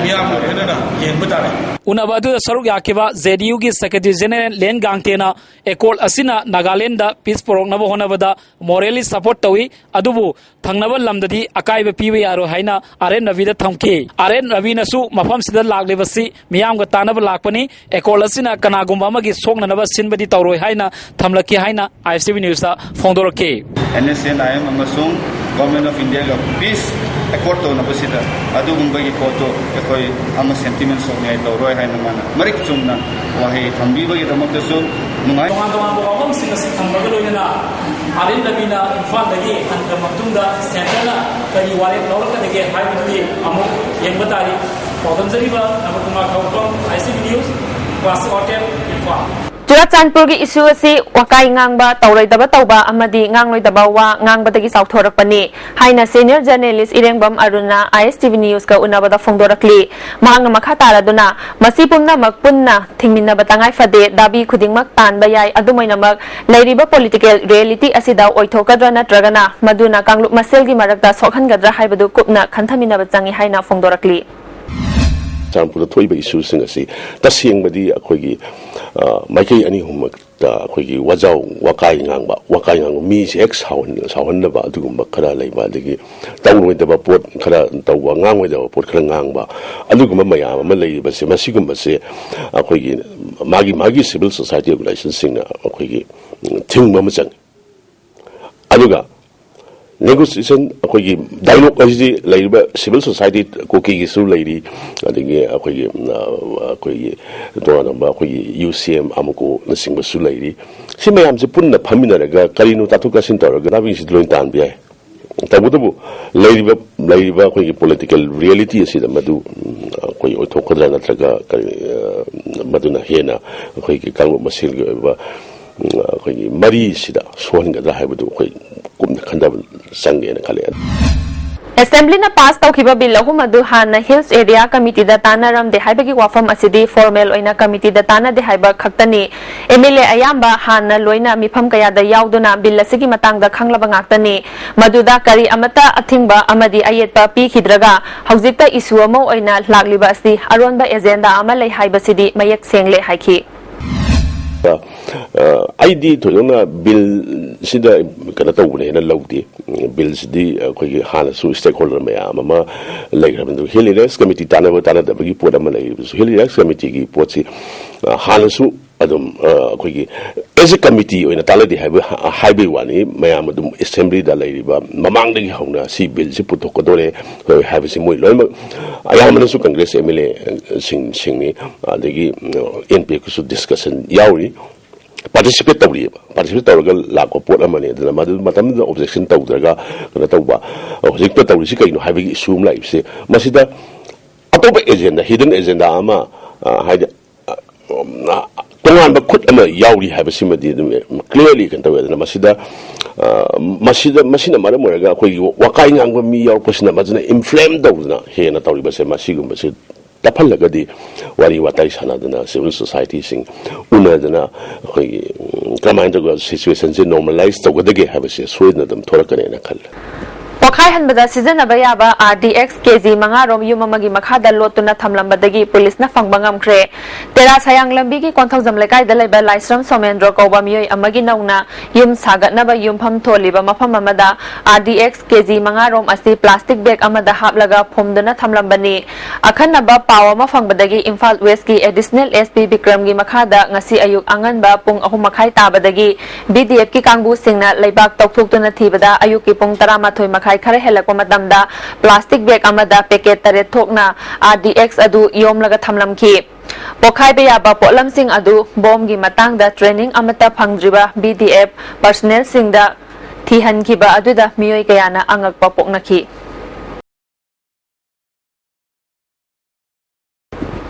ꯃꯤꯌꯥꯝꯒ ꯂꯣꯏꯅꯅ ꯌꯦꯡꯕ ꯇꯥꯔꯦ꯫ ꯎꯅꯕ ꯑꯗꯨꯗ ꯁꯔꯨꯛ ꯌꯥꯈꯤꯕ ꯖꯦ ꯗꯤ ꯌꯨꯒꯤ ꯁꯦꯀ꯭ꯔꯦꯇꯔꯤ ꯖꯦꯅꯦꯔꯦꯜ ꯂꯦꯟ ꯒꯥꯡꯇꯦꯅ ꯑꯦꯀꯣꯔꯗ ꯑꯁꯤꯅ ꯅꯥꯒꯥꯂꯦꯟꯗ ꯄꯤꯁ ꯄꯨꯔꯛꯅꯕ ꯍꯣꯠꯅꯕꯗ ꯃꯣꯔꯦꯜꯂꯤ ꯁꯄꯣꯔꯠ ꯇꯧꯏ, ꯑꯗꯨꯕꯨ ꯊꯪꯅꯕ ꯂꯝꯗꯗꯤ ꯑꯀꯥꯏꯕ ꯄꯤꯕ ꯌꯥꯔꯣꯏ ꯍꯥꯏꯅ ꯑꯥꯔ ꯑꯦꯟ ꯔꯕꯤꯗ ꯊꯝꯈꯤ꯫ ꯑꯥꯔ ꯑꯦꯟ ꯔꯕꯤꯅꯁꯨ ꯃꯐꯝꯁꯤꯗ ꯂꯥꯛꯂꯤꯕꯁꯤ ꯃꯤꯌꯥꯝꯒ ꯇꯥꯟꯅꯕ ꯂꯥꯛꯄꯅꯤ, ꯑꯦꯀꯣꯔꯗ ꯑꯁꯤꯅ ꯀꯅꯥꯒꯨꯝꯕ ꯑꯃꯒꯤ ꯁꯣꯛꯅꯅꯕ ꯁꯤꯟꯕꯗꯤ ꯇꯧꯔꯣꯏ ꯍꯥꯏꯅ ꯊꯝꯂꯛꯈꯤ ꯍꯥꯏꯅ ꯑꯥꯏ ꯑꯦꯁ ꯇꯤ ꯚꯤ ꯅ꯭ꯌꯨꯁꯇ ꯐꯣꯡꯗꯣꯔꯛꯈꯤ꯫ N S and I I ꯑꯃꯁꯨꯡ ꯒꯣꯔꯃꯦꯟ ꯑꯣꯐ ꯏꯟꯗꯤꯌꯥꯒ ꯄꯤꯁ ꯑꯦꯀꯣꯔꯗ ꯇꯧꯅꯕꯁꯤꯗ ꯑꯗꯨꯒꯨꯝꯕꯒꯤ ꯄꯣꯠꯇꯨ ꯑꯩꯈꯣꯏ ꯑꯃ ꯁꯦꯟꯇꯤꯃꯦꯟ ꯁꯣꯛꯅꯤꯡꯉꯥꯏ ꯇꯧꯔꯣꯏ ꯍꯥꯏꯅ ꯃꯥꯅ ꯃꯔꯤꯛ ꯆꯨꯝꯅ ꯋꯥꯍꯩ ꯊꯝꯕꯤꯕꯒꯤꯗꯃꯛꯇꯁꯨ ꯅꯨꯡꯉꯥꯏ꯫ ꯇꯣꯉꯥꯟ ꯇꯣꯉꯥꯟꯕ ꯋꯥꯐꯝꯁꯤꯡ ꯑꯁꯤ ꯊꯝꯕꯒ ꯂꯣꯏꯅꯅ ꯑꯥꯔ ꯑꯦꯟ ꯔꯕꯤꯅ ꯏꯝꯐꯥꯜꯗꯒꯤ ꯍꯟꯈ꯭ꯔ ꯃꯇꯨꯡꯗ ꯁꯦꯟꯇꯔꯅ ꯀꯔꯤ ꯋꯥꯔꯦꯞ ꯂꯧꯔꯛꯀꯗꯒꯦ ꯍꯥꯏꯕꯗꯨꯗꯤ ꯑꯃꯨꯛ ꯌꯦꯡꯕ ꯇꯥꯔꯤ꯫ ꯄꯥꯎꯗꯝꯖꯔꯤꯕ Nabakumar Khoupuram, I S T V news, classic hotel, Imphal. ꯆꯨꯔꯥꯆꯥꯟꯄꯨꯔꯒꯤ ꯏꯁꯨ ꯑꯁꯤ ꯋꯥꯀꯥꯏ ꯉꯥꯡꯕ, ꯇꯧꯔꯣꯏꯗꯕ ꯇꯧꯕ ꯑꯃꯗꯤ ꯉꯥꯡꯂꯣꯏꯗꯕ ꯋꯥ ꯉꯥꯡꯕꯗꯒꯤ ꯆꯥꯎꯊꯣꯔꯛꯄꯅꯤ ꯍꯥꯏꯅ ꯁꯦꯅꯤꯌꯔ ꯖꯔꯅꯦꯂꯤꯁ ꯏꯔꯦꯡꯕꯝ ꯑꯔꯨꯟꯅ ꯑꯥꯏ ꯑꯦꯁ ꯇꯤ ꯚꯤ ꯅ꯭ꯌꯨꯁꯀ ꯎꯅꯕꯗ ꯐꯣꯡꯗꯣꯔꯛꯂꯤ꯫ ꯃꯍꯥꯛꯅ ꯃꯈꯥ ꯇꯥꯔꯗꯨꯅ, ꯃꯁꯤ ꯄꯨꯝꯅꯃꯛ ꯄꯨꯟꯅ ꯊꯤꯡꯃꯤꯟꯅꯕ ꯇꯉꯥꯏ ꯐꯗꯦ, ꯗꯥꯕꯤ ꯈꯨꯗꯤꯡꯃꯛ ꯇꯥꯟꯕ ꯌꯥꯏ, ꯑꯗꯨꯃꯥꯏꯅꯃꯛ ꯂꯩꯔꯤꯕ ꯄꯣꯂꯤꯇꯤꯀꯦꯜ ꯔꯤꯌꯦꯂꯤꯇꯤ ꯑꯁꯤꯗ ꯑꯣꯏꯊꯣꯛꯀꯗ꯭ꯔꯥ ꯅꯠꯇ꯭ꯔꯒꯅ ꯃꯗꯨꯅ ꯀꯥꯡꯂꯨꯞ ꯃꯁꯦꯜꯒꯤ ꯃꯔꯛꯇ ꯁꯣꯛꯍꯟꯒꯗ꯭ꯔꯥ ꯍꯥꯏꯕꯗꯨ ꯀꯨꯞꯅ ꯈꯟꯊꯃꯤꯟꯅꯕ ꯆꯪꯏ ꯍꯥꯏꯅ ꯐꯣꯡꯗꯣꯔꯛꯂꯤ꯫ ꯆꯨꯔꯥꯆꯥꯟꯄꯨꯔꯗ ꯊꯣꯛꯏꯕ ꯏꯁꯨꯁꯤꯡ ꯑꯁꯤ ꯇꯁꯦꯡꯕꯗꯤ ꯑꯩꯈꯣꯏꯒꯤ, ꯑ, ꯃꯥꯏꯀꯩ ꯑꯅꯤ ꯑꯍꯨꯝꯃꯛꯇ ꯑꯩꯈꯣꯏꯒꯤ ꯋꯥꯖꯥꯎ ꯋꯥꯀꯥꯏ ꯉꯥꯡꯕ, ꯋꯥꯀꯥꯏ ꯉꯥꯡꯕ ꯃꯤꯁꯦ ꯍꯦꯛ ꯁꯥꯎꯍꯟ-, ꯁꯥꯎꯍꯟꯅꯕ ꯑꯗꯨꯒꯨꯝꯕ ꯈꯔ ꯂꯩꯕ, ꯑꯗꯒꯤ ꯇꯧꯔꯣꯏꯗꯕ ꯄꯣꯠ ꯈꯔ ꯇꯧꯕ, ꯉꯥꯡꯉꯣꯏꯗꯕ ꯄꯣꯠ ꯈꯔ ꯉꯥꯡꯕ, ꯑꯗꯨꯒꯨꯝꯕ ꯃꯌꯥꯝ ꯑꯃ ꯂꯩꯔꯤꯕꯁꯦ, ꯃꯁꯤꯒꯨꯝꯕꯁꯦ ꯑꯩꯈꯣꯏꯒꯤ ꯃꯥꯒꯤ, ꯃꯥꯒꯤ ꯁꯤꯚꯤꯜ ꯁꯣꯁꯥꯏꯇꯤ ꯑꯣꯔꯒꯅꯥꯏꯖꯦꯁꯟꯁꯤꯡꯅ ꯑꯩꯈꯣꯏꯒꯤ, ꯎꯝ, ꯊꯤꯡꯕ ꯑꯃ ꯆꯪꯉꯤ꯫ ꯑꯗꯨꯒ ꯅꯦꯒꯣꯁꯤꯌꯦꯁꯟ, ꯑꯩꯈꯣꯏꯒꯤ ꯗꯥꯏꯂꯣꯒ ꯍꯥꯏꯁꯤꯗꯤ ꯂꯩꯔꯤꯕ ꯁꯤꯚꯤꯜ ꯁꯣꯁꯥꯏꯇꯤ, ꯀꯨꯀꯤꯒꯤꯁꯨ ꯂꯩꯔꯤ, ꯑꯗꯒꯤ ꯑꯩꯈꯣꯏꯒꯤ, ꯑ, ꯑꯩꯈꯣꯏꯒꯤ ꯇꯣꯉꯥꯟ ꯇꯣꯉꯥꯟꯕ ꯑꯩꯈꯣꯏꯒꯤ ꯌꯨ ꯁꯤ ꯑꯦꯝ, ꯑꯃꯨꯀꯣꯅꯆꯤꯡꯕꯁꯨ ꯂꯩꯔꯤ꯫ ꯁꯤ ꯃꯌꯥꯝꯁꯦ ꯄꯨꯟꯅ ꯐꯝꯃꯤꯟꯅꯔꯒ ꯀꯔꯤꯅꯣ ꯇꯥꯊꯣꯛ ꯇꯥꯁꯤꯟ ꯇꯧꯔꯒ ꯅꯥꯕꯤꯁꯤꯗꯤ ꯂꯣꯏꯅ ꯇꯥꯟꯕ ꯌꯥꯏ꯫ ꯇꯧꯕꯇꯕꯨ ꯂꯩꯔꯤꯕ, ꯂꯩꯔꯤꯕ ꯑꯩꯈꯣꯏꯒꯤ ꯄꯣꯂꯤꯇꯤꯀꯦꯜ ꯔꯤꯌꯦꯂꯤꯇꯤ ꯑꯁꯤꯗ ꯃꯗꯨ, ꯎꯝ, ꯑꯩꯈꯣꯏ ꯑꯣꯏꯊꯣꯛꯀꯗ꯭ꯔꯥ ꯅꯠꯇ꯭ꯔꯒ ꯀꯔꯤ, ꯑ, ꯃꯗꯨꯅ ꯍꯦꯟꯅ ꯑꯩꯈꯣꯏꯒꯤ ꯀꯥꯡꯂꯨꯞ ꯃꯁꯦꯜꯒꯤ ꯑꯣꯏꯕ, ꯎꯝ, ꯑꯩꯈꯣꯏꯒꯤ ꯃꯔꯤꯁꯤꯗ ꯁꯣꯛꯍꯟꯒꯗ꯭ꯔꯥ ꯍꯥꯏꯕꯗꯨ ꯑꯩꯈꯣꯏ ꯀꯨꯞꯅ ꯈꯟꯊꯕ ꯆꯪꯒꯦꯅ ꯈꯜꯂꯦ꯫ ꯑꯦꯁꯦꯝꯕ꯭ꯂꯤꯅ ꯄꯥꯁ ꯇꯧꯈꯤꯕ ꯕꯤꯜ ꯑꯍꯨꯝ ꯑꯗꯨ ꯍꯥꯟꯅ ꯍꯤꯜꯁ ꯑꯦꯔꯤꯌꯥ ꯀꯃꯤꯇꯤꯗ ꯇꯥꯟꯅꯔꯝꯗꯦ ꯍꯥꯏꯕꯒꯤ ꯋꯥꯐꯝ ꯑꯁꯤꯗꯤ ꯐꯣꯔꯃꯦꯜ ꯑꯣꯏꯅ ꯀꯃꯤꯇꯤꯗ ꯇꯥꯟꯅꯗꯦ ꯍꯥꯏꯕ ꯈꯛꯇꯅꯤ꯫ ꯑꯦꯝ ꯑꯦꯜ ꯑꯦ ꯑꯌꯥꯝꯕ ꯍꯥꯟꯅ ꯂꯣꯏꯅ ꯃꯤꯐꯝ ꯀꯌꯥꯗ ꯌꯥꯎꯗꯨꯅ ꯕꯤꯜ ꯑꯁꯤꯒꯤ ꯃꯇꯥꯡꯗ ꯈꯪꯂꯕ ꯉꯥꯛꯇꯅꯤ꯫ ꯃꯗꯨꯗ ꯀꯔꯤ ꯑꯃꯠꯇ ꯑꯊꯤꯡꯕ ꯑꯃꯗꯤ ꯑꯌꯦꯠꯄ ꯄꯤꯈꯤꯗ꯭ꯔꯒ ꯍꯧꯖꯤꯛꯇ ꯏꯁꯨ ꯑꯃ ꯑꯣꯏꯅ ꯂꯥꯛꯂꯤꯕ ꯑꯁꯤ ꯑꯔꯣꯟꯕ ꯑꯦꯖꯦꯟꯗꯥ ꯑꯃ ꯂꯩ ꯍꯥꯏꯕꯁꯤꯗꯤ ꯃꯌꯦꯛ ꯁꯦꯡꯂꯦ ꯍꯥꯏꯈꯤ꯫ ꯑ, ꯑꯩꯗꯤ ꯊꯣꯏꯗꯣꯛꯅ ꯕꯤꯜꯁꯤꯗ ꯀꯩꯅꯣ ꯇꯧꯕꯅꯦꯅ ꯂꯧꯗꯦ꯫ ꯕꯤꯜꯁꯤꯗꯤ ꯑꯩꯈꯣꯏꯒꯤ ꯍꯥꯟꯅꯁꯨ ꯁ꯭ꯇꯦꯛ ꯍꯣꯜꯗꯔ ꯃꯌꯥꯝ ꯑꯃ ꯂꯩꯈ꯭ꯔꯕꯅꯤ꯫ ꯑꯗꯨꯒ ꯍꯤꯜ ꯑꯦꯔꯤꯌꯥꯁ ꯀꯃꯤꯇꯤ ꯇꯥꯟꯅꯕ ꯇꯥꯟꯅꯗꯕꯒꯤ ꯄꯣꯠ ꯑꯃ ꯂꯩꯔꯤꯕꯁꯨ, ꯍꯤꯜ ꯑꯦꯔꯤꯌꯥꯁ ꯀꯃꯤꯇꯤꯒꯤ ꯄꯣꯠꯁꯤ, ꯑ, ꯍꯥꯟꯅꯁꯨ ꯑꯗꯨꯝ, ꯑ, ꯑꯩꯈꯣꯏꯒꯤ ꯑꯦꯖ ꯑꯦ ꯀꯃꯤꯇꯤ ꯑꯣꯏꯅ ꯇꯥꯟꯅꯗꯦ ꯍꯥꯏꯕ, ꯍꯥꯏꯕꯒꯤ ꯋꯥꯅꯤ꯫ ꯃꯌꯥꯝ ꯑꯗꯨꯝ ꯑꯦꯁꯦꯝꯕ꯭ꯂꯤꯗ ꯂꯩꯔꯤꯕ ꯃꯃꯥꯡꯗꯒꯤ ꯍꯧꯅ ꯁꯤ ꯕꯤꯜꯁꯤ ꯄꯨꯊꯣꯛꯀꯗꯣꯔꯦ ꯍꯥꯏꯕꯁꯤ ꯃꯣꯏ ꯂꯣꯏꯅꯃꯛ, ꯑꯌꯥꯝꯕꯅꯁꯨ ꯀꯪꯒ꯭ꯔꯦꯁ ꯑꯦꯝ ꯑꯦꯜ ꯑꯦꯁꯤꯡ, ꯁꯤꯡꯅꯤ꯫ ꯑꯗꯒꯤ ꯑꯦꯟ ꯄꯤ ꯑꯦꯐꯀꯤꯁꯨ ꯗꯤꯁꯀꯁꯟ ꯌꯥꯎꯔꯤ, ꯄꯥꯔꯇꯤꯁꯤꯄꯦꯠ ꯇꯧꯔꯤꯑꯕ꯫ ꯄꯥꯔꯇꯤꯁꯤꯄꯦꯠ ꯇꯧꯔꯒ ꯂꯥꯛꯄ ꯄꯣꯠ ꯑꯃꯅꯤ꯫ ꯑꯗꯨꯅ ꯃꯗꯨ ꯃꯇꯝꯗꯨꯗ ꯑꯣꯕꯖꯦꯛꯁꯟ ꯇꯧꯗ꯭ꯔꯒ ꯀꯩꯅꯣ ꯇꯧꯕ, ꯍꯧꯖꯤꯛꯇ ꯇꯧꯔꯤꯁꯤ ꯀꯩꯅꯣ ꯍꯥꯏꯕꯒꯤ ꯏꯁꯨ ꯑꯃ ꯂꯥꯛꯏꯕꯁꯦ, ꯃꯁꯤꯗ ꯑꯇꯣꯞꯄ ꯑꯦꯖꯦꯟꯗꯥ, ꯍꯤꯗꯟ ꯑꯦꯖꯦꯟꯗꯥ ꯑꯃ, ꯑ, ꯍꯥꯏꯗꯤ, ꯑ, ꯇꯣꯉꯥꯟꯕ ꯈꯨꯠ ꯑꯃ ꯌꯥꯎꯔꯤ ꯍꯥꯏꯕꯁꯤꯃꯗꯤ ꯑꯗꯨꯝ ꯀ꯭ꯂꯤꯌꯥꯔꯂꯤ ꯀꯩꯅꯣ ꯇꯧꯋꯦ꯫ ꯑꯗꯨꯅ ꯃꯁꯤꯗ, ꯑ, ꯃꯁꯤꯗ, ꯃꯁꯤꯅ ꯃꯔꯝ ꯑꯣꯏꯔꯒ ꯑꯩꯈꯣꯏꯒꯤ ꯋꯥꯀꯥꯏ ꯉꯥꯡꯕ ꯃꯤ ꯌꯥꯎꯔꯛꯄꯁꯤꯅ ꯃꯗꯨꯅ ꯏꯟꯐ꯭ꯂꯦꯝ ꯇꯧꯗꯅ ꯍꯦꯟꯅ ꯇꯧꯔꯤꯕꯁꯦ, ꯃꯁꯤꯒꯨꯝꯕꯁꯦ ꯇꯞꯍꯜꯂꯒꯗꯤ ꯋꯥꯔꯤ ꯋꯥꯇꯥꯏ ꯁꯥꯟꯅꯗꯅ, ꯁꯤꯚꯤꯜ ꯁꯣꯁꯥꯏꯇꯤꯁꯤꯡ ꯎꯅꯗꯅ ꯑꯩꯈꯣꯏꯒꯤ, ꯎꯝ, ꯀꯔꯝꯍꯥꯏꯅ ꯇꯧꯔꯒ ꯁꯤꯆꯨꯋꯦꯁꯟꯁꯦ ꯅꯣꯔꯃꯦꯂꯥꯏꯁ ꯇꯧꯒꯗꯒꯦ ꯍꯥꯏꯕꯁꯦ ꯁꯣꯏꯗꯅ ꯑꯗꯨꯝ ꯊꯣꯔꯛꯀꯅꯦꯅ ꯈꯜꯂꯦ꯫ ꯄꯣꯈꯥꯏꯍꯟꯕꯗ ꯁꯤꯖꯤꯟꯅꯕ ꯌꯥꯕ ꯑꯥꯔ ꯗꯤ ꯑꯦꯛꯁ ꯀꯦ ꯖꯤ ꯃꯉꯥ ꯔꯣꯝ ꯌꯨꯝ ꯑꯃꯒꯤ ꯃꯈꯥꯗ ꯂꯣꯠꯇꯨꯅ ꯊꯝꯂꯝꯕꯗꯒꯤ ꯄꯨꯂꯤꯁꯅ ꯐꯪꯕ ꯉꯝꯈ꯭ꯔꯦ꯫ ꯇꯦꯔꯥ ꯁꯌꯥꯡ ꯂꯝꯕꯤꯒꯤ ꯀꯣꯟꯊꯧꯖꯝ ꯂꯩꯀꯥꯏꯗ ꯂꯩꯕ ꯂꯥꯏꯁ꯭ꯔꯝ ꯁꯣꯃꯦꯟꯗ꯭ꯔꯣ ꯀꯧꯕ ꯃꯤꯑꯣꯏ ꯑꯃꯒꯤ ꯅꯧꯅ ꯌꯨꯝ ꯁꯥꯒꯠꯅꯕ ꯌꯨꯝꯐꯝ ꯊꯣꯜꯂꯤꯕ ꯃꯐꯝ ꯑꯃꯗ ꯑꯥꯔ ꯗꯤ ꯑꯦꯛꯁ ꯀꯦ ꯖꯤ ꯃꯉꯥ ꯔꯣꯝ ꯑꯁꯤ ꯄ꯭ꯂꯥꯁꯇꯤꯛ ꯕꯦꯒ ꯑꯃꯗ ꯍꯥꯞꯂꯒ ꯐꯨꯝꯗꯨꯅ ꯊꯝꯂꯝꯕꯅꯤ꯫ ꯑꯈꯟꯅꯕ ꯄꯥꯎ ꯑꯃ ꯐꯪꯕꯗꯒꯤ ꯏꯝꯐꯥꯜ ꯋꯦꯁꯀꯤ ꯑꯦꯗꯤꯁꯅꯦꯜ ꯑꯦꯁ ꯄꯤ ꯕꯤꯀ꯭ꯔꯝꯒꯤ ꯃꯈꯥꯗ ꯉꯁꯤ ꯑꯌꯨꯛ ꯑꯉꯟꯕ ꯄꯨꯡ ꯑꯍꯨꯝ ꯃꯈꯥꯏ ꯇꯥꯕꯗꯒꯤ ꯕꯤ ꯗꯤ ꯑꯦꯐꯀꯤ ꯀꯥꯡꯕꯨꯁꯤꯡꯅ ꯂꯩꯕꯥꯛ ꯇꯧꯊꯣꯛꯇꯨꯅ ꯊꯤꯕꯗ ꯑꯌꯨꯛꯀꯤ ꯄꯨꯡ ꯇꯔꯥꯃꯥꯊꯣꯏ ꯃꯈꯥꯏ ꯈꯔ ꯍꯦꯜꯂꯛꯄ ꯃꯇꯝꯗ ꯄ꯭ꯂꯥꯁꯇꯤꯛ ꯕꯦꯒ ꯑꯃꯗ ꯄꯦꯀꯦꯠ ꯇꯔꯦꯠ ꯊꯣꯛꯅ ꯑꯥꯔ ꯗꯤ ꯑꯦꯛꯁ ꯑꯗꯨ ꯌꯣꯝꯂꯒ ꯊꯝꯂꯝꯈꯤ꯫ ꯄꯣꯈꯥꯏꯕ ꯌꯥꯕ ꯄꯣꯠꯂꯝꯁꯤꯡ ꯑꯗꯨ ꯕꯣꯝꯒꯤ ꯃꯇꯥꯡꯗ ꯇ꯭ꯔꯦꯅꯤꯡ ꯑꯃꯠꯇ ꯐꯪꯗ꯭ꯔꯤꯕ ꯕꯤ ꯗꯤ ꯑꯦꯐ ꯄꯔꯁꯅꯦꯜꯁꯤꯡꯗ ꯊꯤꯍꯟꯈꯤꯕ ꯑꯗꯨꯗ ꯃꯤꯑꯣꯏ ꯀꯌꯥꯅ ꯑꯉꯛꯄ ꯄꯣꯛꯅꯈꯤ꯫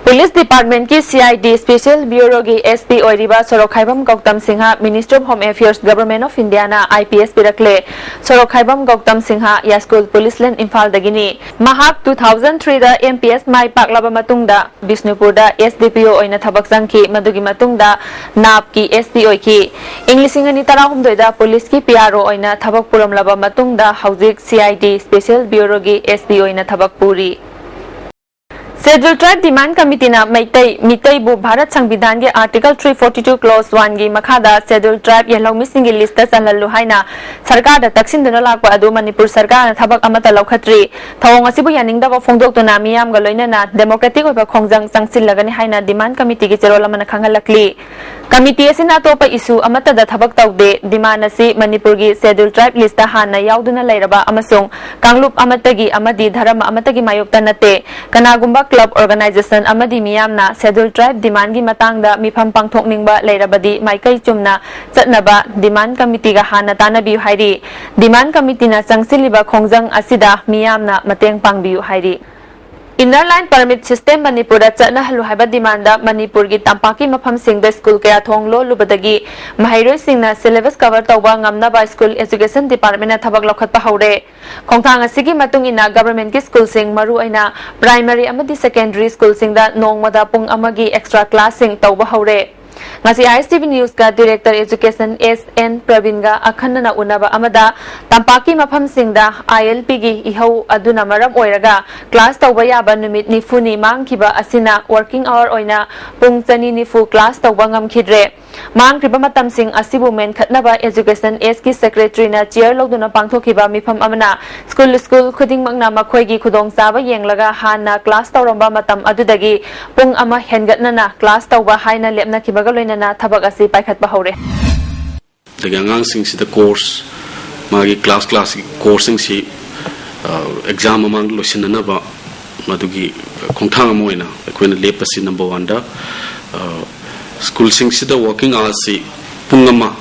Police Department ꯀꯤ C I D Special Bureau ꯒꯤ S P ꯑꯣꯏꯔꯤꯕ ꯁꯣꯔꯣꯛꯈꯥꯏꯕꯝ Gautam Singh Ministry of Home Affairs, Government of India ꯅ I P S ꯄꯤꯔꯛꯂꯦ꯫ Sorokhaibam Gautam Singh, ꯌꯥꯏꯁ꯭ꯀꯨꯜ, Police Line, ꯏꯝꯐꯥꯜꯗꯒꯤꯅꯤ꯫ ꯃꯍꯥꯛ two thousand three ꯗ M P S ꯃꯥꯏ ꯄꯥꯛꯂꯕ ꯃꯇꯨꯡꯗ ꯕꯤꯁꯅꯨꯄꯨꯔꯗ S D P O ꯑꯣꯏꯅ ꯊꯕꯛ ꯆꯪꯈꯤ꯫ ꯃꯗꯨꯒꯤ ꯃꯇꯨꯡꯗ ꯅꯥꯞꯀꯤ S P ꯑꯣꯏꯈꯤ꯫ ꯏꯪ ꯂꯤꯁꯤꯡ ꯑꯅꯤ ꯇꯔꯥꯍꯨꯝꯗꯣꯏꯗ ꯄꯨꯂꯤꯁꯀꯤ P R O ꯑꯣꯏꯅ ꯊꯕꯛ ꯄꯨꯔꯝꯂꯕ ꯃꯇꯨꯡꯗ ꯍꯧꯖꯤꯛ C I D Special Bureau ꯒꯤ S P ꯑꯣꯏꯅ ꯊꯕꯛ ꯄꯨꯔꯤ꯫ Scheduled Tribe Demand Committee ꯅ Meitei, ꯃꯤꯇꯩꯕꯨ Bharat ꯁꯪꯕꯤꯙꯥꯟꯒꯤ Article three forty two Clause one ꯒꯤ ꯃꯈꯥꯗ Scheduled Tribe ꯌꯦꯜꯍꯧꯃꯤꯁꯤꯡꯒꯤ list ꯇ ꯆꯜꯍꯜꯂꯨ ꯍꯥꯏꯅ ꯁꯔꯀꯥꯔꯗ ꯇꯛꯁꯤꯟꯗꯨꯅ ꯂꯥꯛꯄ ꯑꯗꯨ ꯃꯅꯤꯄꯨꯔ ꯁꯔꯀꯥꯔꯅ ꯊꯕꯛ ꯑꯃꯠꯇ ꯂꯧꯈꯠꯇ꯭ꯔꯤ꯫ ꯊꯧꯑꯣꯡ ꯑꯁꯤꯕꯨ ꯌꯥꯅꯤꯡꯗꯕ ꯐꯣꯡꯗꯣꯛꯇꯨꯅ ꯃꯤꯌꯥꯝꯒ ꯂꯣꯏꯅꯅ democratic ꯑꯣꯏꯕ ꯈꯣꯡꯖꯪ ꯆꯪꯁꯤꯜꯂꯒꯅꯤ ꯍꯥꯏꯅ Demand Committee ꯒꯤ ꯆꯦꯔꯣꯜ ꯑꯃꯅ ꯈꯪꯍꯜꯂꯛꯂꯤ꯫ Committee ꯑꯁꯤꯅ ꯑꯇꯣꯞꯄ issue ꯑꯃꯠꯇꯗ ꯊꯕꯛ ꯇꯧꯗꯦ꯫ Demand ꯑꯁꯤ ꯃꯅꯤꯄꯨꯔꯒꯤ Scheduled Tribe list ꯇ ꯍꯥꯟꯅ ꯌꯥꯎꯗꯨꯅ ꯂꯩꯔꯕ ꯑꯃꯁꯨꯡ ꯀꯥꯡꯂꯨꯞ ꯑꯃꯠꯇꯒꯤ ꯑꯃꯗꯤ ꯙꯔꯃ ꯑꯃꯠꯇꯒꯤ ꯃꯥꯌꯣꯛꯇ ꯅꯠꯇꯦ꯫ ꯀꯅꯥꯒꯨꯝꯕ club, organization ꯑꯃꯗꯤ ꯃꯤꯌꯥꯝꯅ Scheduled Tribe demand ꯀꯤ ꯃꯇꯥꯡꯗ ꯃꯤꯐꯝ ꯄꯥꯡꯊꯣꯛꯅꯤꯡꯕ ꯂꯩꯔꯕꯗꯤ ꯃꯥꯏꯀꯩ ꯆꯨꯝꯅ ꯆꯠꯅꯕ Demand Committee ꯒ ꯍꯥꯟꯅ ꯇꯥꯟꯅꯕꯤꯌꯨ ꯍꯥꯏꯔꯤ꯫ Demand Committee ꯅ ꯆꯪꯁꯤꯜꯂꯤꯕ ꯈꯣꯡꯖꯪ ꯑꯁꯤꯗ ꯃꯤꯌꯥꯝꯅ ꯃꯇꯦꯡ ꯄꯥꯡꯕꯤꯌꯨ ꯍꯥꯏꯔꯤ꯫ Inner Line Permit System ꯃꯅꯤꯄꯨꯔꯗ ꯆꯠꯅꯍꯜꯂꯨ ꯍꯥꯏꯕ demand ꯗ ꯃꯅꯤꯄꯨꯔꯒꯤ ꯇꯝꯄꯥꯛꯀꯤ ꯃꯐꯝꯁꯤꯡꯗ ꯁ꯭ꯀꯨꯜ ꯀꯌꯥ ꯊꯣꯡ ꯂꯣꯜꯂꯨꯕꯗꯒꯤ ꯃꯍꯩꯔꯣꯏꯁꯤꯡꯅ syllabus cover ꯇꯧꯕ ꯉꯝꯅꯕ School Education Department ꯅ ꯊꯕꯛ ꯂꯧꯈꯠꯄ ꯍꯧꯔꯦ꯫ ꯈꯣꯡꯊꯥꯡ ꯑꯁꯤꯒꯤ ꯃꯇꯨꯡ ꯏꯟꯅ government ꯀꯤ ꯁ꯭ꯀꯨꯜꯁꯤꯡ, ꯃꯔꯨꯑꯣꯏꯅ primary ꯑꯃꯗꯤ secondary ꯁ꯭ꯀꯨꯜꯁꯤꯡꯗ ꯅꯣꯡꯃꯗ ꯄꯨꯡ ꯑꯃꯒꯤ extra class ꯁꯤꯡ ꯇꯧꯕ ꯍꯧꯔꯦ꯫ ꯉꯁꯤ I S T V News ꯀ Director Education S N ꯄ꯭ꯔꯕꯤꯟꯒ ꯑꯈꯟꯅꯅ ꯎꯅꯕ ꯑꯃꯗ ꯇꯝꯄꯥꯛꯀꯤ ꯃꯐꯝꯁꯤꯡꯗ I L P ꯒꯤ ꯏꯍꯧ ꯑꯗꯨꯅ ꯃꯔꯝ ꯑꯣꯏꯔꯒ class ꯇꯧꯕ ꯌꯥꯕ ꯅꯨꯃꯤꯠ ꯅꯤꯐꯨꯅꯤ ꯃꯥꯡꯈꯤꯕ ꯑꯁꯤꯅ working hour ꯑꯣꯏꯅ ꯄꯨꯡ ꯆꯅꯤ ꯅꯤꯐꯨ class ꯇꯧꯕ ꯉꯝꯈꯤꯗ꯭ꯔꯦ꯫ ꯃꯥꯡꯈ꯭ꯔꯤꯕ ꯃꯇꯝꯁꯤꯡ ꯑꯁꯤꯕꯨ ꯃꯦꯟꯈꯠꯅꯕ Education S ꯀꯤ Secretary ꯅ chair ꯂꯧꯗꯨꯅ ꯄꯥꯡꯊꯣꯛꯈꯤꯕ ꯃꯤꯐꯝ ꯑꯃꯅ ꯁ꯭ꯀꯨꯜ, ꯁ꯭ꯀꯨꯜ ꯈꯨꯗꯤꯡꯃꯛꯅ ꯃꯈꯣꯏꯒꯤ ꯈꯨꯗꯣꯡꯆꯥꯕ ꯌꯦꯡꯂꯒ ꯍꯥꯟꯅ class ꯇꯧꯔꯝꯕ ꯃꯇꯝ ꯑꯗꯨꯗꯒꯤ ꯄꯨꯡ ꯑꯃ ꯍꯦꯟꯒꯠꯅꯅ class ꯇꯧꯕ ꯍꯥꯏꯅ ꯂꯦꯞꯅꯈꯤꯕꯒ ꯂꯣꯏꯅꯅ ꯊꯕꯛ ꯑꯁꯤ ꯄꯥꯏꯈꯠꯄ ꯍꯧꯔꯦ꯫ ꯑꯗꯒꯤ ꯑꯉꯥꯡꯁꯤꯡꯁꯤꯗ course, ꯃꯥꯒꯤ class class ꯀꯤ course ꯁꯤꯡꯁꯤ, ꯑ, exam ꯃꯃꯥꯡꯗ ꯂꯣꯏꯁꯤꯟꯅꯅꯕ ꯃꯗꯨꯒꯤ ꯈꯣꯡꯊꯥꯡ ꯑꯃ ꯑꯣꯏꯅ ꯑꯩꯈꯣꯏꯅ ꯂꯦꯞꯄꯁꯤ number one ꯗ, ꯑ, ꯁ꯭ꯀꯨꯜꯁꯤꯡꯁꯤꯗ working hours ꯁꯤ ꯄꯨꯡ ꯑꯃ,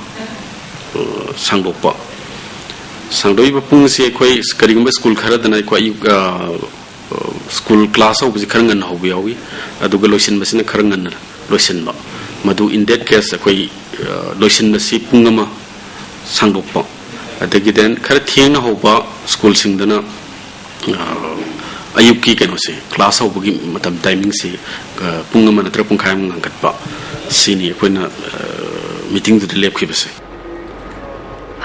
ꯑ, ꯁꯥꯡꯗꯣꯛꯄ꯫ ꯁꯥꯡꯗꯣꯛꯏꯕ ꯄꯨꯡ ꯑꯁꯤ ꯑꯩꯈꯣꯏ ꯀꯔꯤꯒꯨꯝꯕ ꯁ꯭ꯀꯨꯜ ꯈꯔꯗꯅ ꯑꯩꯈꯣꯏ ꯑꯌꯨꯛ, ꯑ, ꯁ꯭ꯀꯨꯜ class ꯍꯧꯕꯁꯤ ꯈꯔ ꯉꯟꯅ ꯍꯧꯕ ꯌꯥꯎꯏ꯫ ꯑꯗꯨꯒ ꯂꯣꯏꯁꯤꯟꯕꯁꯤꯅ ꯈꯔ ꯉꯟꯅ ꯂꯣꯏꯁꯤꯟꯕ, ꯃꯗꯨ in that case ꯑꯩꯈꯣꯏ ꯂꯣꯏꯁꯤꯟꯕꯁꯤ ꯄꯨꯡ ꯑꯃ ꯁꯥꯡꯗꯣꯛꯄ, ꯑꯗꯒꯤ then ꯈꯔ ꯊꯦꯡꯅ ꯍꯧꯕ ꯁ꯭ꯀꯨꯜꯁꯤꯡꯗꯅ ꯑꯌꯨꯛꯀꯤ ꯀꯩꯅꯣꯁꯦ, ꯀ꯭ꯂꯥꯁ ꯍꯧꯕꯒꯤ ꯃꯇꯝ ꯇꯥꯏꯃꯤꯡꯁꯤ ꯄꯨꯡ ꯑꯃ ꯅꯠꯇ꯭ꯔꯒ ꯄꯨꯡꯈꯥꯏ ꯑꯃ ꯉꯟꯈꯠꯄ, ꯁꯤꯅꯤ ꯑꯩꯈꯣꯏꯅ ꯃꯤꯇꯤꯡꯗꯨꯗ ꯂꯦꯞꯈꯤꯕꯁꯦ꯫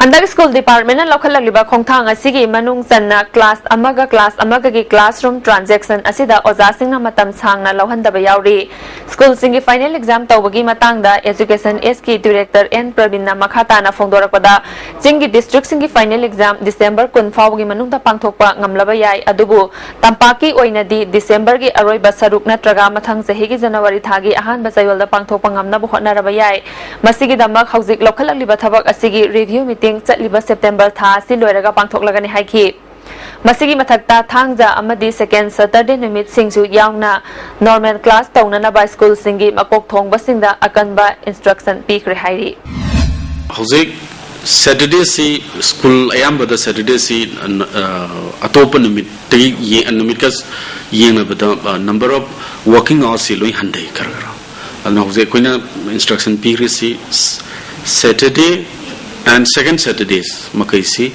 ꯍꯟꯗꯛ ꯁ꯭ꯀꯨꯜ ꯗꯤꯄꯥꯔꯠꯃꯦꯟꯅ ꯂꯧꯈꯠꯂꯛꯂꯤꯕ ꯈꯣꯡꯊꯥꯡ ꯑꯁꯤꯒꯤ ꯃꯅꯨꯡ ꯆꯟꯅ ꯀ꯭ꯂꯥꯁ ꯑꯃꯒ ꯀ꯭ꯂꯥꯁ ꯑꯃꯒꯒꯤ ꯀ꯭ꯂꯥꯁꯔꯨꯝ ꯇ꯭ꯔꯥꯟꯖꯦꯛꯁꯟ ꯑꯁꯤꯗ ꯑꯣꯖꯥꯁꯤꯡꯅ ꯃꯇꯝ ꯁꯥꯡꯅ ꯂꯧꯍꯟꯗꯕ ꯌꯥꯎꯔꯤ꯫ ꯁ꯭ꯀꯨꯜꯁꯤꯡꯒꯤ ꯐꯥꯏꯅꯦꯜ ꯑꯦꯛꯖꯥꯝ ꯇꯧꯕꯒꯤ ꯃꯇꯥꯡꯗ ꯑꯦꯖꯨꯀꯦꯁꯟ ꯑꯦꯁꯀꯤ ꯗꯤꯔꯦꯛꯇꯔ ꯑꯦꯟ ꯄ꯭ꯔꯕꯤꯟꯅ ꯃꯈꯥ ꯇꯥꯅ ꯐꯣꯡꯗꯣꯔꯛꯄꯗ, ꯆꯤꯡꯒꯤ ꯗꯤꯁꯇ꯭ꯔꯤꯛꯁꯤꯡꯒꯤ ꯐꯥꯏꯅꯦꯜ ꯑꯦꯛꯖꯥꯝ ꯗꯤꯁꯦꯝꯕꯔ ꯀꯨꯟ ꯐꯥꯎꯕꯒꯤ ꯃꯅꯨꯡꯗ ꯄꯥꯡꯊꯣꯛꯄ ꯉꯝꯂꯕ ꯌꯥꯏ, ꯑꯗꯨꯕꯨ ꯇꯝꯄꯥꯛꯀꯤ ꯑꯣꯏꯅꯗꯤ ꯗꯤꯁꯦꯝꯕꯔꯒꯤ ꯑꯔꯣꯏꯕ ꯁꯔꯨꯛ ꯅꯠꯇ꯭ꯔꯒ ꯃꯊꯪ ꯆꯍꯤꯒꯤ ꯖꯅꯋꯥꯔꯤ ꯊꯥꯒꯤ ꯑꯍꯥꯟꯕ ꯆꯌꯣꯜꯗ ꯄꯥꯡꯊꯣꯛꯄ ꯉꯝꯅꯕ ꯍꯣꯠꯅꯔꯕ ꯌꯥꯏ꯫ ꯃꯁꯤꯒꯤꯗꯃꯛ ꯍꯧꯖꯤꯛ ꯂꯧꯈꯠꯂꯛꯂꯤꯕ ꯊꯕꯛ ꯑꯁꯤꯒꯤ ꯔꯤꯚꯤꯌꯨ ꯃꯤꯇꯤꯡ ꯆꯠꯂꯤꯕ ꯁꯦꯞꯇꯦꯝꯕꯔ ꯊꯥ ꯑꯁꯤ ꯂꯣꯏꯔꯒ ꯄꯥꯡꯊꯣꯛꯂꯒꯅꯤ ꯍꯥꯏꯈꯤ꯫ ꯃꯁꯤꯒꯤ ꯃꯊꯛꯇ, ꯊꯥꯡꯖ ꯑꯃꯗꯤ ꯁꯦꯀꯦꯟ ꯁꯇꯔꯗꯦ ꯅꯨꯃꯤꯠꯁꯤꯡꯁꯨ ꯌꯥꯎꯅ ꯅꯣꯔꯃꯦꯜ ꯀ꯭ꯂꯥꯁ ꯇꯧꯅꯅꯕ ꯁ꯭ꯀꯨꯜꯁꯤꯡꯒꯤ ꯃꯀꯣꯛ ꯊꯣꯡꯕꯁꯤꯡꯗ ꯑꯀꯟꯕ ꯏꯟꯁꯇ꯭ꯔꯛꯁꯟ ꯄꯤꯈ꯭ꯔꯦ ꯍꯥꯏꯔꯤ꯫ ꯍꯧꯖꯤꯛ ꯁꯦꯇꯔꯗꯦꯁꯤ, ꯁ꯭ꯀꯨꯜ ꯑꯌꯥꯝꯕꯗ ꯁꯦꯇꯔꯗꯦꯁꯤ ꯑꯇꯣꯞꯄ ꯅꯨꯃꯤꯠꯇꯒꯤ, ꯅꯨꯃꯤꯠꯀ ꯌꯦꯡꯅꯕꯗ number of working hours ꯁꯤ ꯂꯣꯏ ꯍꯟꯊꯩ ꯈꯔ ꯈꯔ꯫ ꯑꯗꯨꯅ ꯍꯧꯖꯤꯛ ꯑꯩꯈꯣꯏꯅ instruction ꯄꯤꯈ꯭ꯔꯤꯁꯤ Saturday and second Saturdays ꯃꯈꯩꯁꯤ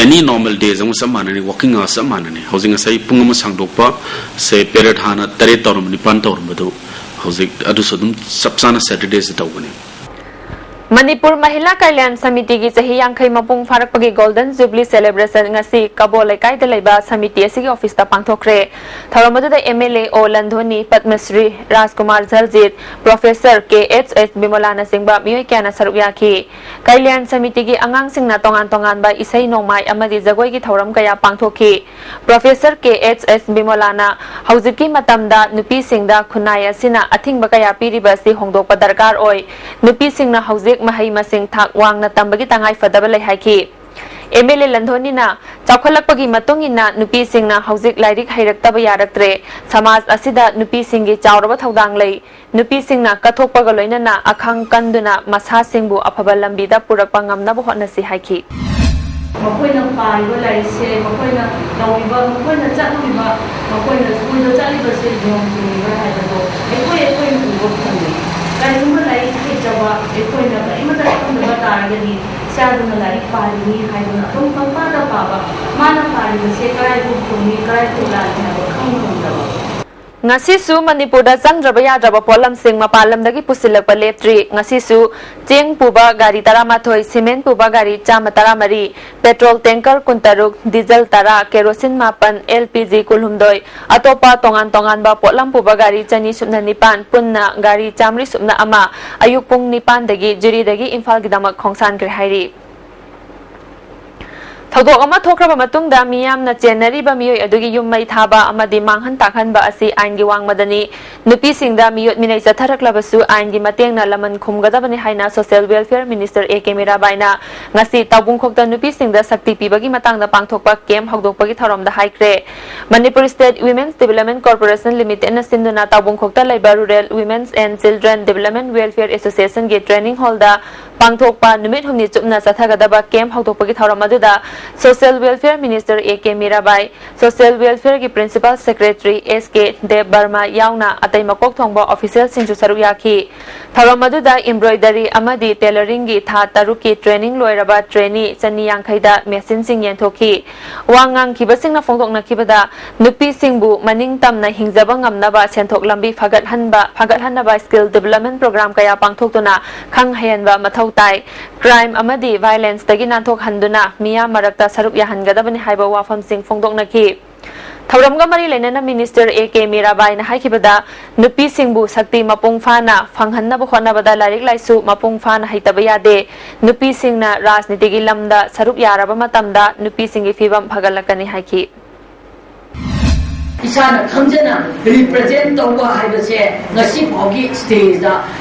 any normal days ꯑꯃ ꯆꯞ ꯃꯥꯟꯅꯅꯤ, working hours ꯆꯞ ꯃꯥꯟꯅꯅꯤ꯫ ꯍꯧꯖꯤꯛ ꯉꯁꯥꯏ ꯄꯨꯡ ꯑꯃ ꯁꯥꯡꯗꯣꯛꯄ ꯁꯦ, ꯄꯦꯔꯦꯠ ꯍꯥꯟꯅ ꯇꯔꯦꯠ ꯇꯧꯔꯝꯕ, ꯅꯤꯄꯥꯟ ꯇꯧꯔꯝꯕꯗꯨ ꯍꯧꯖꯤꯛ ꯑꯗꯨꯁꯨ ꯑꯗꯨꯝ ꯆꯞ ꯆꯥꯅ ꯁꯦꯇꯔꯗꯦꯁꯤ ꯇꯧꯒꯅꯤ꯫ ꯃꯅꯤꯄꯨꯔ ꯃꯍꯤꯂꯥ ꯀꯜꯌꯥꯟ ꯁꯃꯤꯇꯤꯒꯤ ꯆꯍꯤ ꯌꯥꯡꯈꯩ ꯃꯄꯨꯡ ꯐꯥꯔꯛꯄꯒꯤ ꯒꯣꯜꯗꯟ ꯖꯨꯕꯂꯤ ꯁꯦꯂꯦꯕ꯭ꯔꯦꯁꯟ ꯉꯁꯤ ꯀꯕꯣ ꯂꯩꯀꯥꯏꯗ ꯂꯩꯕ ꯁꯃꯤꯇꯤ ꯑꯁꯤꯒꯤ ꯑꯣꯐꯤꯁꯇ ꯄꯥꯡꯊꯣꯛꯈ꯭ꯔꯦ꯫ ꯊꯧꯔꯝ ꯑꯗꯨꯗ ꯑꯦꯝ ꯑꯦꯜ ꯑꯦ ꯑꯣ ꯂꯟꯙꯣꯅꯤ, ꯄꯗꯃꯁ꯭ꯔꯤ ꯔꯥꯖꯀꯨꯃꯥꯔ ꯖꯜꯖꯤꯠ, ꯄ꯭ꯔꯣꯐꯦꯁꯔ ꯀꯦ ꯑꯦꯆ ꯑꯦꯁ ꯕꯤꯃꯣꯂꯥꯅꯆꯤꯡꯕ ꯃꯤꯑꯣꯏ ꯀꯌꯥꯅ ꯁꯔꯨꯛ ꯌꯥꯈꯤ꯫ ꯀꯜꯌꯥꯟ ꯁꯃꯤꯇꯤꯒꯤ ꯑꯉꯥꯡꯁꯤꯡꯅ ꯇꯣꯉꯥꯟ ꯇꯣꯉꯥꯟꯕ ꯏꯁꯩ ꯅꯣꯡꯃꯥꯏ ꯑꯃꯗꯤ ꯖꯒꯣꯏꯒꯤ ꯊꯧꯔꯝ ꯀꯌꯥ ꯄꯥꯡꯊꯣꯛꯈꯤ꯫ ꯄ꯭ꯔꯣꯐꯦꯁꯔ ꯀꯦ ꯑꯦꯆ ꯑꯦꯁ ꯕꯤꯃꯣꯂꯥꯅ ꯍꯧꯖꯤꯛꯀꯤ ꯃꯇꯝꯗ ꯅꯨꯄꯤꯁꯤꯡꯗ ꯈꯨꯟꯅꯥꯏ ꯑꯁꯤꯅ ꯑꯊꯤꯡꯕ ꯀꯌꯥ ꯄꯤꯔꯤꯕ ꯑꯁꯤ ꯍꯣꯡꯗꯣꯛꯄ ꯗꯔꯀꯥꯔ ꯑꯣꯏ, ꯅꯨꯄꯤꯁꯤꯡꯅ ꯍꯧꯖꯤꯛ ꯃꯍꯩ ꯃꯁꯤꯡ ꯊꯥꯛ ꯋꯥꯡꯅ ꯇꯝꯕꯒꯤ ꯇꯉꯥꯏꯐꯗꯕ ꯂꯩ ꯍꯥꯏꯈꯤ꯫ ꯑꯦꯝ ꯑꯦꯜ ꯑꯦ ꯂꯟꯙꯣꯅꯤꯅ ꯆꯥꯎꯈꯠꯂꯛꯄꯒꯤ ꯃꯇꯨꯡ ꯏꯟꯅ ꯅꯨꯄꯤꯁꯤꯡꯅ ꯍꯧꯖꯤꯛ ꯂꯥꯏꯔꯤꯛ ꯍꯩꯔꯛꯇꯕ ꯌꯥꯔꯛꯇ꯭ꯔꯦ, ꯁꯃꯥꯖ ꯑꯁꯤꯗ ꯅꯨꯄꯤꯁꯤꯡꯒꯤ ꯆꯥꯎꯔꯕ ꯊꯧꯗꯥꯡ ꯂꯩ, ꯅꯨꯄꯤꯁꯤꯡꯅ ꯀꯠꯊꯣꯛꯄꯒ ꯂꯣꯏꯅꯅ ꯑꯈꯥꯡ ꯀꯟꯗꯨꯅ ꯃꯁꯥꯁꯤꯡꯕꯨ ꯑꯐꯕ ꯂꯝꯕꯤꯗ ꯄꯨꯔꯛꯄ ꯉꯝꯅꯕ ꯍꯣꯠꯅꯁꯤ ꯍꯥꯏꯈꯤ꯫ ꯃꯈꯣꯏꯅ ꯄꯥꯔꯤꯕ ꯂꯥꯏꯔꯤꯛꯁꯦ, ꯃꯈꯣꯏꯅ ꯇꯧꯔꯤꯕ, ꯃꯈꯣꯏꯅ ꯆꯠꯂꯤꯕ, ꯃꯈꯣꯏꯅ ꯁ꯭ꯀꯨꯜꯗ ꯆꯠꯂꯤꯕꯁꯦ ꯅꯤꯌꯣꯝ ꯆꯨꯝꯃꯤꯕ꯭ꯔꯥ ꯍꯥꯏꯕꯗꯣ ꯑꯩꯈꯣꯏ ꯑꯩꯈꯣꯏꯅ ꯎꯕ ꯐꯪꯉꯤ꯫ ꯀꯔꯤꯒꯨꯝꯕ ꯂꯥꯏꯔꯤꯛ ꯍꯩꯇꯕ ꯑꯩꯈꯣꯏꯅ ꯀꯔꯤꯃꯠꯇ ꯈꯪꯗꯕ ꯇꯥꯔꯒꯗꯤ ꯏꯆꯥꯗꯨꯅ ꯂꯥꯏꯔꯤꯛ ꯄꯥꯔꯤꯅꯤ ꯍꯥꯏꯗꯨꯅ ꯑꯗꯨꯝ ꯄꯪꯄꯥꯗ ꯄꯥꯕ, ꯃꯥꯅ ꯄꯥꯔꯤꯕꯁꯦ ꯀꯔꯥꯏꯐꯥꯎ ꯆꯨꯝꯃꯤ, ꯀꯔꯥꯏꯐꯥꯎ ꯂꯥꯜꯂꯤ ꯍꯥꯏꯕ ꯈꯪꯕ ꯉꯝꯗꯕ꯫ ꯉꯁꯤꯁꯨ ꯃꯅꯤꯄꯨꯔꯗ ꯆꯪꯗ꯭ꯔꯕ ꯌꯥꯗ꯭ꯔꯕ ꯄꯣꯠꯂꯝꯁꯤꯡ ꯃꯄꯥꯟ ꯂꯝꯗꯒꯤ ꯄꯨꯁꯤꯜꯂꯛꯄ ꯂꯦꯞꯇ꯭ꯔꯤ꯫ ꯉꯁꯤꯁꯨ ꯆꯦꯡ ꯄꯨꯕ ꯒꯥꯔꯤ ꯇꯔꯥꯃꯥꯊꯣꯏ, ꯁꯤꯃꯦꯟ ꯄꯨꯕ ꯒꯥꯔꯤ ꯆꯥꯝꯃ ꯇꯔꯥꯃꯔꯤ, ꯄꯦꯇ꯭ꯔꯣꯜ ꯇꯦꯡꯀꯔ ꯀꯨꯟꯇꯔꯨꯛ, ꯗꯤꯖꯜ ꯇꯔꯥ, ꯀꯦꯔꯣꯁꯤꯟ ꯃꯥꯄꯟ, ꯑꯦꯜ ꯄꯤ ꯖꯤ ꯀꯨꯟꯍꯨꯝꯗꯣꯏ, ꯑꯇꯣꯞꯄ ꯇꯣꯉꯥꯟ ꯇꯣꯉꯥꯟꯕ ꯄꯣꯠꯂꯝ ꯄꯨꯕ ꯒꯥꯔꯤ ꯆꯅꯤ ꯁꯨꯞꯅ ꯅꯤꯄꯥꯟ, ꯄꯨꯟꯅ ꯒꯥꯔꯤ ꯆꯥꯝꯃꯔꯤ ꯁꯨꯞꯅ ꯑꯃ ꯑꯌꯨꯛ ꯄꯨꯡ ꯅꯤꯄꯥꯟꯗꯒꯤ ꯖꯤꯔꯤꯗꯒꯤ ꯏꯝꯐꯥꯜꯒꯤꯗꯃꯛ ꯈꯣꯡꯁꯥꯟꯈ꯭ꯔꯦ ꯍꯥꯏꯔꯤ꯫ ꯊꯧꯗꯣꯛ ꯑꯃ ꯊꯣꯛꯈ꯭ꯔꯕ ꯃꯇꯨꯡꯗ ꯃꯤꯌꯥꯝꯅ ꯆꯦꯟꯅꯔꯤꯕ ꯃꯤꯑꯣꯏ ꯑꯗꯨꯒꯤ ꯌꯨꯝ ꯃꯩ ꯊꯥꯕ ꯑꯃꯗꯤ ꯃꯥꯡꯍꯟ ꯇꯥꯛꯍꯟꯕ ꯑꯁꯤ ꯑꯥꯏꯟꯒꯤ ꯋꯥꯡꯃꯗꯅꯤ꯫ ꯅꯨꯄꯤꯁꯤꯡꯗ ꯃꯤꯑꯣꯠ ꯃꯤꯅꯩ ꯆꯠꯊꯔꯛꯂꯕꯁꯨ ꯑꯥꯏꯟꯒꯤ ꯃꯇꯦꯡꯅ ꯂꯃꯟ ꯈꯨꯝꯒꯗꯕꯅꯤ ꯍꯥꯏꯅ Social Welfare Minister A K ꯃꯤꯔꯥꯕꯥꯏꯅ ꯉꯁꯤ ꯇꯥꯎꯕꯨꯡꯈꯣꯛꯇ ꯅꯨꯄꯤꯁꯤꯡꯗ ꯁꯛꯇꯤ ꯄꯤꯕꯒꯤ ꯃꯇꯥꯡꯗ ꯄꯥꯡꯊꯣꯛꯄ ꯀꯦꯝꯞ ꯍꯧꯗꯣꯛꯄꯒꯤ ꯊꯧꯔꯝꯗ ꯍꯥꯏꯈ꯭ꯔꯦ꯫ Manipur State Women's Development Corporation Limitedꯅ ꯁꯤꯟꯗꯨꯅ ꯇꯥꯎꯕꯨꯡꯈꯣꯛꯇ ꯂꯩꯕ Rural Women's and Children Development Welfare Associationꯒꯤ training hallꯗ ꯄꯥꯡꯊꯣꯛꯄ ꯅꯨꯃꯤꯠ ꯍꯨꯝꯅꯤ ꯆꯨꯞꯅ ꯆꯠꯊꯒꯗꯕ ꯀꯦꯝꯞ ꯍꯧꯗꯣꯛꯄꯒꯤ ꯊꯧꯔꯝ ꯑꯗꯨꯗ Social Welfare Minister A K Mirabai, Social Welfareꯒꯤ Principal Secretary S K ꯗꯦꯕ ꯕꯔꯃꯥ ꯌꯥꯎꯅ ꯑꯇꯩ ꯃꯀꯣꯛ ꯊꯣꯡꯕ officialꯁꯤꯡꯁꯨ ꯁꯔꯨꯛ ꯌꯥꯈꯤ꯫ ꯊꯧꯔꯝ ꯑꯗꯨꯗ embroidery ꯑꯃꯗꯤ tailoringꯒꯤ ꯊꯥ ꯇꯔꯨꯛꯀꯤ training ꯂꯣꯏꯔꯕ trainee ꯆꯅꯤ ꯌꯥꯡꯈꯩꯗ machineꯁꯤꯡ ꯌꯦꯟꯊꯣꯛꯈꯤ꯫ ꯋꯥ ꯉꯥꯡꯈꯤꯕꯁꯤꯡꯅ ꯐꯣꯡꯗꯣꯛꯅꯈꯤꯕꯗ, ꯅꯨꯄꯤꯁꯤꯡꯕꯨ ꯃꯅꯤꯡ ꯇꯝꯅ ꯍꯤꯡꯖꯕ ꯉꯝꯅꯕ ꯁꯦꯟꯊꯣꯛ ꯂꯝꯕꯤ ꯐꯒꯠꯍꯟꯕ, ꯐꯒꯠꯍꯟꯅꯕ skill development program ꯀꯌꯥ ꯄꯥꯡꯊꯣꯛꯇꯨꯅ ꯈꯪ ꯍꯩꯍꯟꯕ ꯃꯊꯧ ꯇꯥꯏ꯫ Crime ꯑꯃꯗꯤ violenceꯇꯒꯤ ꯅꯥꯟꯊꯣꯛꯍꯟꯗꯨꯅ ꯃꯤꯌꯥꯝ ꯃꯔꯛꯇ ꯁꯔꯨꯛ ꯌꯥꯍꯟꯒꯗꯕꯅꯤ ꯍꯥꯏꯕ ꯋꯥꯐꯝꯁꯤꯡ ꯐꯣꯡꯗꯣꯛꯅꯈꯤ꯫ ꯊꯧꯔꯝꯒ ꯃꯔꯤ ꯂꯩꯅꯅ Minister A K ꯃꯤꯔꯥꯕꯥꯏꯅ ꯍꯥꯏꯈꯤꯕꯗ, ꯅꯨꯄꯤꯁꯤꯡꯕꯨ ꯁꯛꯇꯤ ꯃꯄꯨꯡ ꯐꯥꯅ ꯐꯪꯍꯟꯅꯕ ꯍꯣꯠꯅꯕꯗ ꯂꯥꯏꯔꯤꯛ ꯂꯥꯏꯁꯨ ꯃꯄꯨꯡ ꯐꯥꯅ ꯍꯩꯇꯕ ꯌꯥꯗꯦ꯫ ꯅꯨꯄꯤꯁꯤꯡꯅ ꯔꯥꯖꯅꯤꯇꯤꯒꯤ ꯂꯝꯗ ꯁꯔꯨꯛ ꯌꯥꯔꯕ ꯃꯇꯝꯗ ꯅꯨꯄꯤꯁꯤꯡꯒꯤ ꯐꯤꯕꯝ ꯐꯒꯠꯂꯛꯀꯅꯤ ꯍꯥꯏꯈꯤ꯫ ꯏꯁꯥꯅ ꯈꯪꯖꯅ ꯔꯤꯄ꯭ꯔꯖꯦꯟ ꯇꯧꯕ ꯍꯥꯏꯕꯁꯦ ꯉꯁꯤ ꯐꯥꯎꯒꯤ ꯁ꯭ꯇꯦꯖꯇ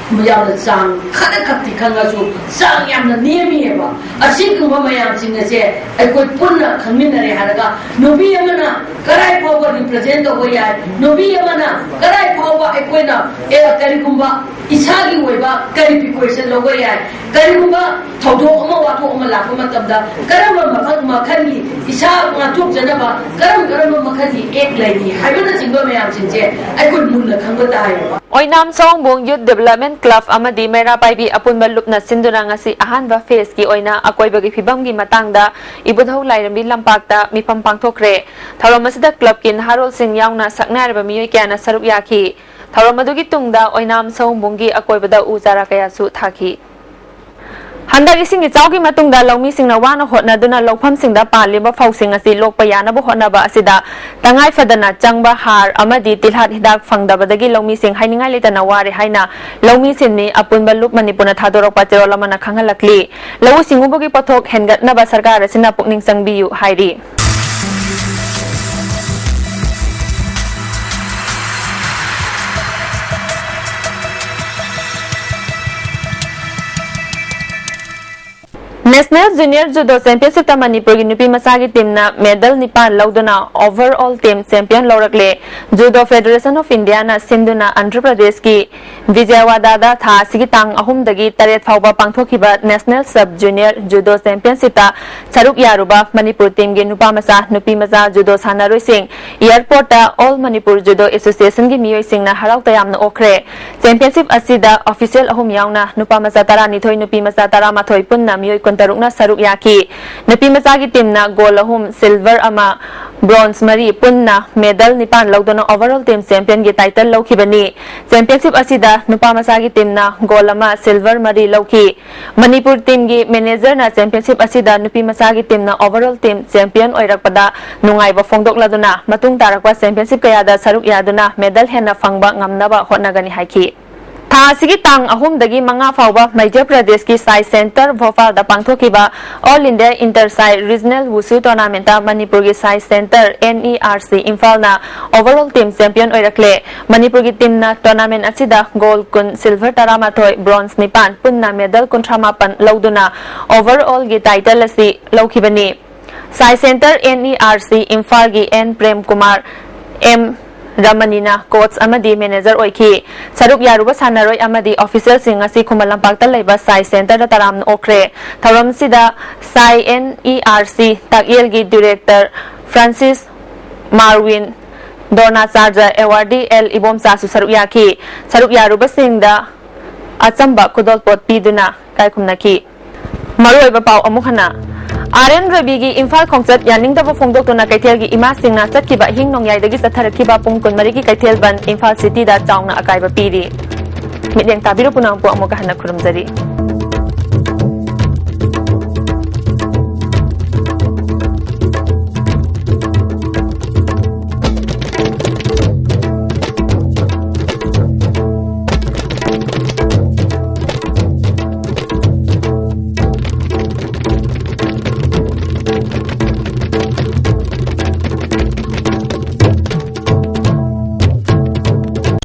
ꯌꯥꯝꯅ ꯆꯥꯡ ꯈꯔꯈꯛꯇꯤ ꯈꯪꯉꯁꯨ ꯆꯥꯡ ꯌꯥꯝꯅ ꯅꯦꯝꯃꯤꯑꯕ꯫ ꯑꯁꯤꯒꯨꯝꯕ ꯃꯌꯥꯝꯁꯤꯡ ꯑꯁꯦ ꯑꯩꯈꯣꯏ ꯄꯨꯟꯅ ꯈꯪꯃꯤꯟꯅꯔꯦ ꯍꯥꯏꯔꯒ ꯅꯨꯄꯤ ꯑꯃꯅ ꯀꯗꯥꯏ ꯐꯥꯎꯕ ꯔꯤꯄ꯭ꯔꯖꯦꯟ ꯇꯧꯕ ꯌꯥꯏ, ꯅꯨꯄꯤ ꯑꯃꯅ ꯀꯗꯥꯏ ꯐꯥꯎꯕ ꯑꯩꯈꯣꯏꯅ ꯑꯦ, ꯀꯔꯤꯒꯨꯝꯕ ꯏꯁꯥꯒꯤ ꯑꯣꯏꯕ ꯀꯔꯤ ꯄ꯭ꯔꯤꯀꯣꯁꯟ ꯂꯧꯕ ꯌꯥꯏ, ꯀꯔꯤꯒꯨꯝꯕ ꯊꯧꯗꯣꯛ ꯑꯃ ꯋꯥꯊꯣꯛ ꯑꯃ ꯂꯥꯛꯄ ꯃꯇꯝꯗ ꯀꯔꯝꯕ ꯃꯈꯜ ꯃꯈꯜꯒꯤ ꯏꯁꯥ ꯉꯥꯛꯊꯣꯛꯆꯅꯕ ꯀꯔꯝ ꯀꯔꯝꯕ ꯃꯈꯜꯒꯤ ꯑꯦꯛ ꯂꯩꯔꯤ ꯍꯥꯏꯕꯅꯆꯤꯡꯕ ꯃꯌꯥꯝꯁꯤꯡꯁꯦ ꯑꯩꯈꯣꯏ ꯃꯨꯟꯅ ꯈꯪꯕ ꯇꯥꯏꯌꯦꯕ꯫ ꯑꯣꯏꯅꯥꯝ ꯁꯑꯣꯝꯕꯨꯡ ꯌꯨꯠ ꯗꯤꯕꯦꯂꯞꯃꯦꯟ ꯀ꯭ꯂꯕ ꯑꯃꯗꯤ ꯃꯩꯔꯥ ꯄꯥꯏꯕꯤ ꯑꯄꯨꯟꯕ ꯂꯨꯞꯅ ꯁꯤꯟꯗꯨꯅ ꯉꯁꯤ ꯑꯍꯥꯟꯕ ꯐꯦꯖꯀꯤ ꯑꯣꯏꯅ ꯑꯀꯣꯏꯕꯒꯤ ꯐꯤꯕꯝꯒꯤ ꯃꯇꯥꯡꯗ ꯏꯕꯨꯙꯧ ꯂꯥꯏꯔꯦꯝꯕꯤ ꯂꯝꯄꯥꯛꯇ ꯃꯤꯐꯝ ꯄꯥꯡꯊꯣꯛꯈ꯭ꯔꯦ꯫ ꯊꯧꯔꯝ ꯑꯁꯤꯗ ꯀ꯭ꯂꯕꯀꯤ ꯅꯍꯥꯔꯣꯜꯁꯤꯡ ꯌꯥꯎꯅ ꯁꯛꯅꯥꯏꯔꯕ ꯃꯤꯑꯣꯏ ꯀꯌꯥꯅ ꯁꯔꯨꯛ ꯌꯥꯈꯤ꯫ ꯊꯧꯔꯝ ꯑꯗꯨꯒꯤ ꯇꯨꯡꯗ ꯑꯣꯏꯅꯥꯝ ꯁꯑꯣꯝꯕꯨꯡꯒꯤ ꯑꯀꯣꯏꯕꯗ ꯎ ꯆꯥꯔꯥ ꯀꯌꯥꯁꯨ ꯊꯥꯈꯤ꯫ ꯍꯟꯗꯛ ꯏꯁꯤꯡ ꯏꯆꯥꯎꯒꯤ ꯃꯇꯨꯡꯗ ꯂꯧꯃꯤꯁꯤꯡꯅ ꯋꯥꯅ ꯍꯣꯠꯅꯗꯨꯅ ꯂꯧꯐꯝꯁꯤꯡꯗ ꯄꯥꯜꯂꯤꯕ ꯐꯧꯁꯤꯡ ꯑꯁꯤ ꯂꯣꯛꯄ ꯌꯥꯅꯕ ꯍꯣꯠꯅꯕ ꯑꯁꯤꯗ ꯇꯉꯥꯏ ꯐꯗꯅ ꯆꯪꯕ ꯍꯥꯔ ꯑꯃꯗꯤ ꯇꯤꯜꯍꯥꯠ ꯍꯤꯗꯥꯛ ꯐꯪꯗꯕꯗꯒꯤ ꯂꯧꯃꯤꯁꯤꯡ ꯍꯥꯏꯅꯤꯡꯉꯥꯏ ꯂꯩꯇꯅ ꯋꯥꯔꯦ ꯍꯥꯏꯅ ꯂꯧꯃꯤ ꯁꯤꯟꯃꯤ ꯑꯄꯨꯟꯕ ꯂꯨꯞ ꯃꯅꯤꯄꯨꯔꯅ ꯊꯥꯗꯣꯔꯛꯄ ꯆꯦꯔꯣꯜ ꯑꯃꯅ ꯈꯪꯍꯜꯂꯛꯂꯤ꯫ ꯂꯧꯎ ꯁꯤꯡꯎꯕꯒꯤ ꯄꯣꯠꯊꯣꯛ ꯍꯦꯟꯒꯠꯅꯕ ꯁꯔꯀꯥꯔ ꯑꯁꯤꯅ ꯄꯨꯛꯅꯤꯡ ꯆꯪꯕꯤꯌꯨ ꯍꯥꯏꯔꯤ꯫ ꯅꯦꯁꯅꯦꯜ ꯖꯨꯅꯤꯌꯔ ꯖꯨꯗꯣ ꯆꯦꯝꯄꯤꯌꯟꯁꯤꯞꯇ ꯃꯅꯤꯄꯨꯔꯒꯤ ꯅꯨꯄꯤ ꯃꯆꯥꯒꯤ ꯇꯤꯝꯅ ꯃꯦꯗꯜ ꯅꯤꯄꯥꯟ ꯂꯧꯗꯨꯅ overall team champion ꯂꯧꯔꯛꯂꯦ꯫ ꯖꯨꯗꯣ ꯐꯦꯗꯔꯦꯁꯟ ꯑꯣꯐ ꯏꯟꯗꯤꯌꯥꯅ ꯁꯤꯟꯗꯨꯅ ꯑꯟꯙ꯭ꯔ ꯄ꯭ꯔꯗꯦꯁꯀꯤ ꯕꯤꯖꯌꯋꯥꯗꯥꯗ ꯊꯥ ꯑꯁꯤꯒꯤ ꯇꯥꯡ ꯑꯍꯨꯝꯗꯒꯤ ꯇꯔꯦꯠ ꯐꯥꯎꯕ ꯄꯥꯡꯊꯣꯛꯈꯤꯕ ꯅꯦꯁꯅꯦꯜ ꯁꯕ ꯖꯨꯅꯤꯌꯔ ꯖꯨꯗꯣ ꯆꯦꯝꯄꯤꯌꯟꯁꯤꯞꯇ ꯁꯔꯨꯛ ꯌꯥꯔꯨꯕ ꯃꯅꯤꯄꯨꯔ ꯇꯤꯝꯒꯤ ꯅꯨꯄꯥ ꯃꯆꯥ, ꯅꯨꯄꯤ ꯃꯆꯥ ꯖꯨꯗꯣ ꯁꯥꯟꯅꯔꯣꯏꯁꯤꯡ ꯑꯦꯌꯔꯄꯣꯔꯠꯇ ꯑꯣꯜ ꯃꯅꯤꯄꯨꯔ ꯖꯨꯗꯣ ꯑꯦꯁꯣꯁꯤꯌꯦꯁꯟꯒꯤ ꯃꯤꯑꯣꯏꯁꯤꯡꯅ ꯍꯔꯥꯎ ꯇꯌꯥꯝꯅ ꯑꯣꯛꯈ꯭ꯔꯦ꯫ ꯆꯦꯝꯄꯤꯌꯟꯁꯤꯞ ꯑꯁꯤꯗ ꯑꯣꯐꯤꯁꯤꯌꯦꯜ ꯑꯍꯨꯝ ꯌꯥꯎꯅ ꯅꯨꯄꯥ ꯃꯆꯥ ꯇꯔꯥꯅꯤꯊꯣꯏ, ꯅꯨꯄꯤ ꯃꯆꯥ ꯇꯔꯥꯃꯥꯊꯣꯏ, ꯄꯨꯟꯅ ꯃꯤꯑꯣꯏ ꯀꯨꯟꯇꯔꯨꯛꯅ ꯁꯔꯨꯛ ꯌꯥꯈꯤ꯫ ꯅꯨꯄꯤ ꯃꯆꯥꯒꯤ ꯇꯤꯝꯅ ꯒꯣꯜ ꯑꯍꯨꯝ, ꯁꯤꯜꯚꯔ ꯑꯃ, ꯕ꯭ꯔꯣꯟꯖ ꯃꯔꯤ, ꯄꯨꯟꯅ ꯃꯦꯗꯜ ꯅꯤꯄꯥꯟ ꯂꯧꯗꯨꯅ overall team championꯒꯤ title ꯂꯧꯈꯤꯕꯅꯤ꯫ ꯆꯦꯝꯄꯤꯌꯟꯁꯤꯞ ꯑꯁꯤꯗ ꯅꯨꯄꯥ ꯃꯆꯥꯒꯤ ꯇꯤꯝꯅ ꯒꯣꯜ ꯑꯃ, ꯁꯤꯜꯚꯔ ꯃꯔꯤ ꯂꯧꯈꯤ꯫ ꯃꯅꯤꯄꯨꯔ ꯇꯤꯝꯒꯤ ꯃꯦꯅꯦꯖꯔꯅ ꯆꯦꯝꯄꯤꯌꯟꯁꯤꯞ ꯑꯁꯤꯗ ꯅꯨꯄꯤ ꯃꯆꯥꯒꯤ ꯇꯤꯝꯅ overall team champion ꯑꯣꯏꯔꯛꯄꯗ ꯅꯨꯡꯉꯥꯏꯕ ꯐꯣꯡꯗꯣꯛꯂꯗꯨꯅ, ꯃꯇꯨꯡ ꯇꯥꯔꯛꯄ ꯆꯦꯝꯄꯤꯌꯟꯁꯤꯞ ꯀꯌꯥꯗ ꯁꯔꯨꯛ ꯌꯥꯗꯨꯅ ꯃꯦꯗꯜ ꯍꯦꯟꯅ ꯐꯪꯕ ꯉꯝꯅꯕ ꯍꯣꯠꯅꯒꯅꯤ ꯍꯥꯏꯈꯤ꯫ ꯊꯥ ꯑꯁꯤꯒꯤ ꯇꯥꯡ ꯑꯍꯨꯝꯗꯒꯤ ꯃꯉꯥ ꯐꯥꯎꯕ ꯃꯙ꯭ꯌ ꯄ꯭ꯔꯗꯦꯁꯀꯤ ꯁꯥꯏ ꯁꯦꯟꯇꯔ ꯚꯣꯄꯥꯜꯗ ꯄꯥꯡꯊꯣꯛꯈꯤꯕ all India inter SAI regional wushu tournament ꯃꯅꯤꯄꯨꯔꯒꯤ ꯁꯥꯏ ꯁꯦꯟꯇꯔ NERC ꯏꯝꯐꯥꯜꯅ ꯑꯣꯚꯔ ꯑꯣꯜ ꯇꯤꯝ ꯆꯦꯝꯄꯤꯌꯟ ꯑꯣꯏꯔꯛꯂꯦ꯫ ꯃꯅꯤꯄꯨꯔꯒꯤ ꯇꯤꯝꯅ ꯇꯣꯔꯅꯥꯃꯦꯟ ꯑꯁꯤꯗ ꯒꯣꯜ ꯀꯨꯟ, ꯁꯤꯜꯚꯔ ꯇꯔꯥꯃꯥꯊꯣꯏ, ꯕ꯭ꯔꯣꯟꯖ ꯅꯤꯄꯥꯟ, ꯄꯨꯟꯅ ꯃꯦꯗꯜ ꯀꯨꯟꯊ꯭ꯔꯥ ꯃꯥꯄꯟ ꯂꯧꯗꯨꯅ ꯑꯣꯚꯔ ꯑꯣꯜꯒꯤ ꯇꯥꯏꯇꯜ ꯑꯁꯤ ꯂꯧꯈꯤꯕꯅꯤ꯫ ꯁꯥꯏ ꯁꯦꯟꯇꯔ NERC ꯏꯝꯐꯥꯜꯒꯤ N ꯄ꯭ꯔꯦꯝ ꯀꯨꯃꯥꯔ, M ꯔꯃꯅꯤꯅ ꯀꯣꯆ ꯑꯃꯗꯤ ꯃꯦꯅꯦꯖꯔ ꯑꯣꯏꯈꯤ꯫ ꯁꯔꯨꯛ ꯌꯥꯔꯨꯕ ꯁꯥꯟꯅꯔꯣꯏ ꯑꯃꯗꯤ ꯑꯣꯐꯤꯁꯤꯌꯦꯜꯁꯤꯡ ꯉꯁꯤ ꯈꯨꯃꯟ ꯂꯝꯄꯥꯛꯇ ꯂꯩꯕ ꯁꯥꯏ ꯁꯦꯟꯇꯔꯗ ꯇꯔꯥꯝꯅ ꯑꯣꯛꯈ꯭ꯔꯦ꯫ ꯊꯧꯔꯝꯁꯤꯗ ꯁꯥꯏ NERC ꯇꯥꯛꯌꯦꯜꯒꯤ ꯗꯤꯔꯦꯛꯇꯔ ꯐ꯭ꯔꯥꯟꯁꯤꯁ ꯃꯥꯔꯋꯤꯟ, ꯗ꯭ꯔꯣꯅꯥꯆꯥꯔꯖ ꯑꯦꯋꯥꯔꯗꯤ ꯑꯦꯜ ꯏꯕꯣꯝꯆꯥꯁꯨ ꯁꯔꯨꯛ ꯌꯥꯈꯤ꯫ ꯁꯔꯨꯛ ꯌꯥꯔꯨꯕꯁꯤꯡꯗ ꯑꯆꯝꯕ ꯈꯨꯗꯣꯜꯄꯣꯠ ꯄꯤꯗꯨꯅ ꯏꯀꯥꯏꯈꯨꯝꯅꯈꯤ꯫ ꯃꯔꯨꯑꯣꯏꯕ ꯄꯥꯎ ꯑꯃꯨꯛ ꯍꯟꯅ꯫ ꯑꯥꯔ ꯑꯦꯟ ꯔꯕꯤꯒꯤ ꯏꯝꯐꯥꯜ ꯈꯣꯡꯆꯠ ꯌꯥꯅꯤꯡꯗꯕ ꯐꯣꯡꯗꯣꯛꯇꯨꯅ ꯀꯩꯊꯦꯜꯒꯤ ꯏꯃꯥꯁꯤꯡꯅ ꯆꯠꯈꯤꯕ ꯑꯍꯤꯡ ꯅꯣꯡꯌꯥꯏꯗꯒꯤ ꯆꯠꯊꯔꯛꯈꯤꯕ ꯄꯨꯡ ꯀꯨꯟꯃꯔꯤꯒꯤ ꯀꯩꯊꯦꯜ ꯕꯟ ꯏꯝꯐꯥꯜ ꯁꯤꯇꯤꯗ ꯆꯥꯎꯅ ꯑꯀꯥꯏꯕ ꯄꯤꯔꯤ꯫ ꯃꯤꯠꯌꯦꯡ ꯇꯥꯕꯤꯔꯨ ꯄꯨꯝꯅꯃꯛꯄꯨ ꯑꯃꯨꯛꯀ ꯍꯟꯅ ꯈꯨꯔꯨꯝꯖꯔꯤ꯫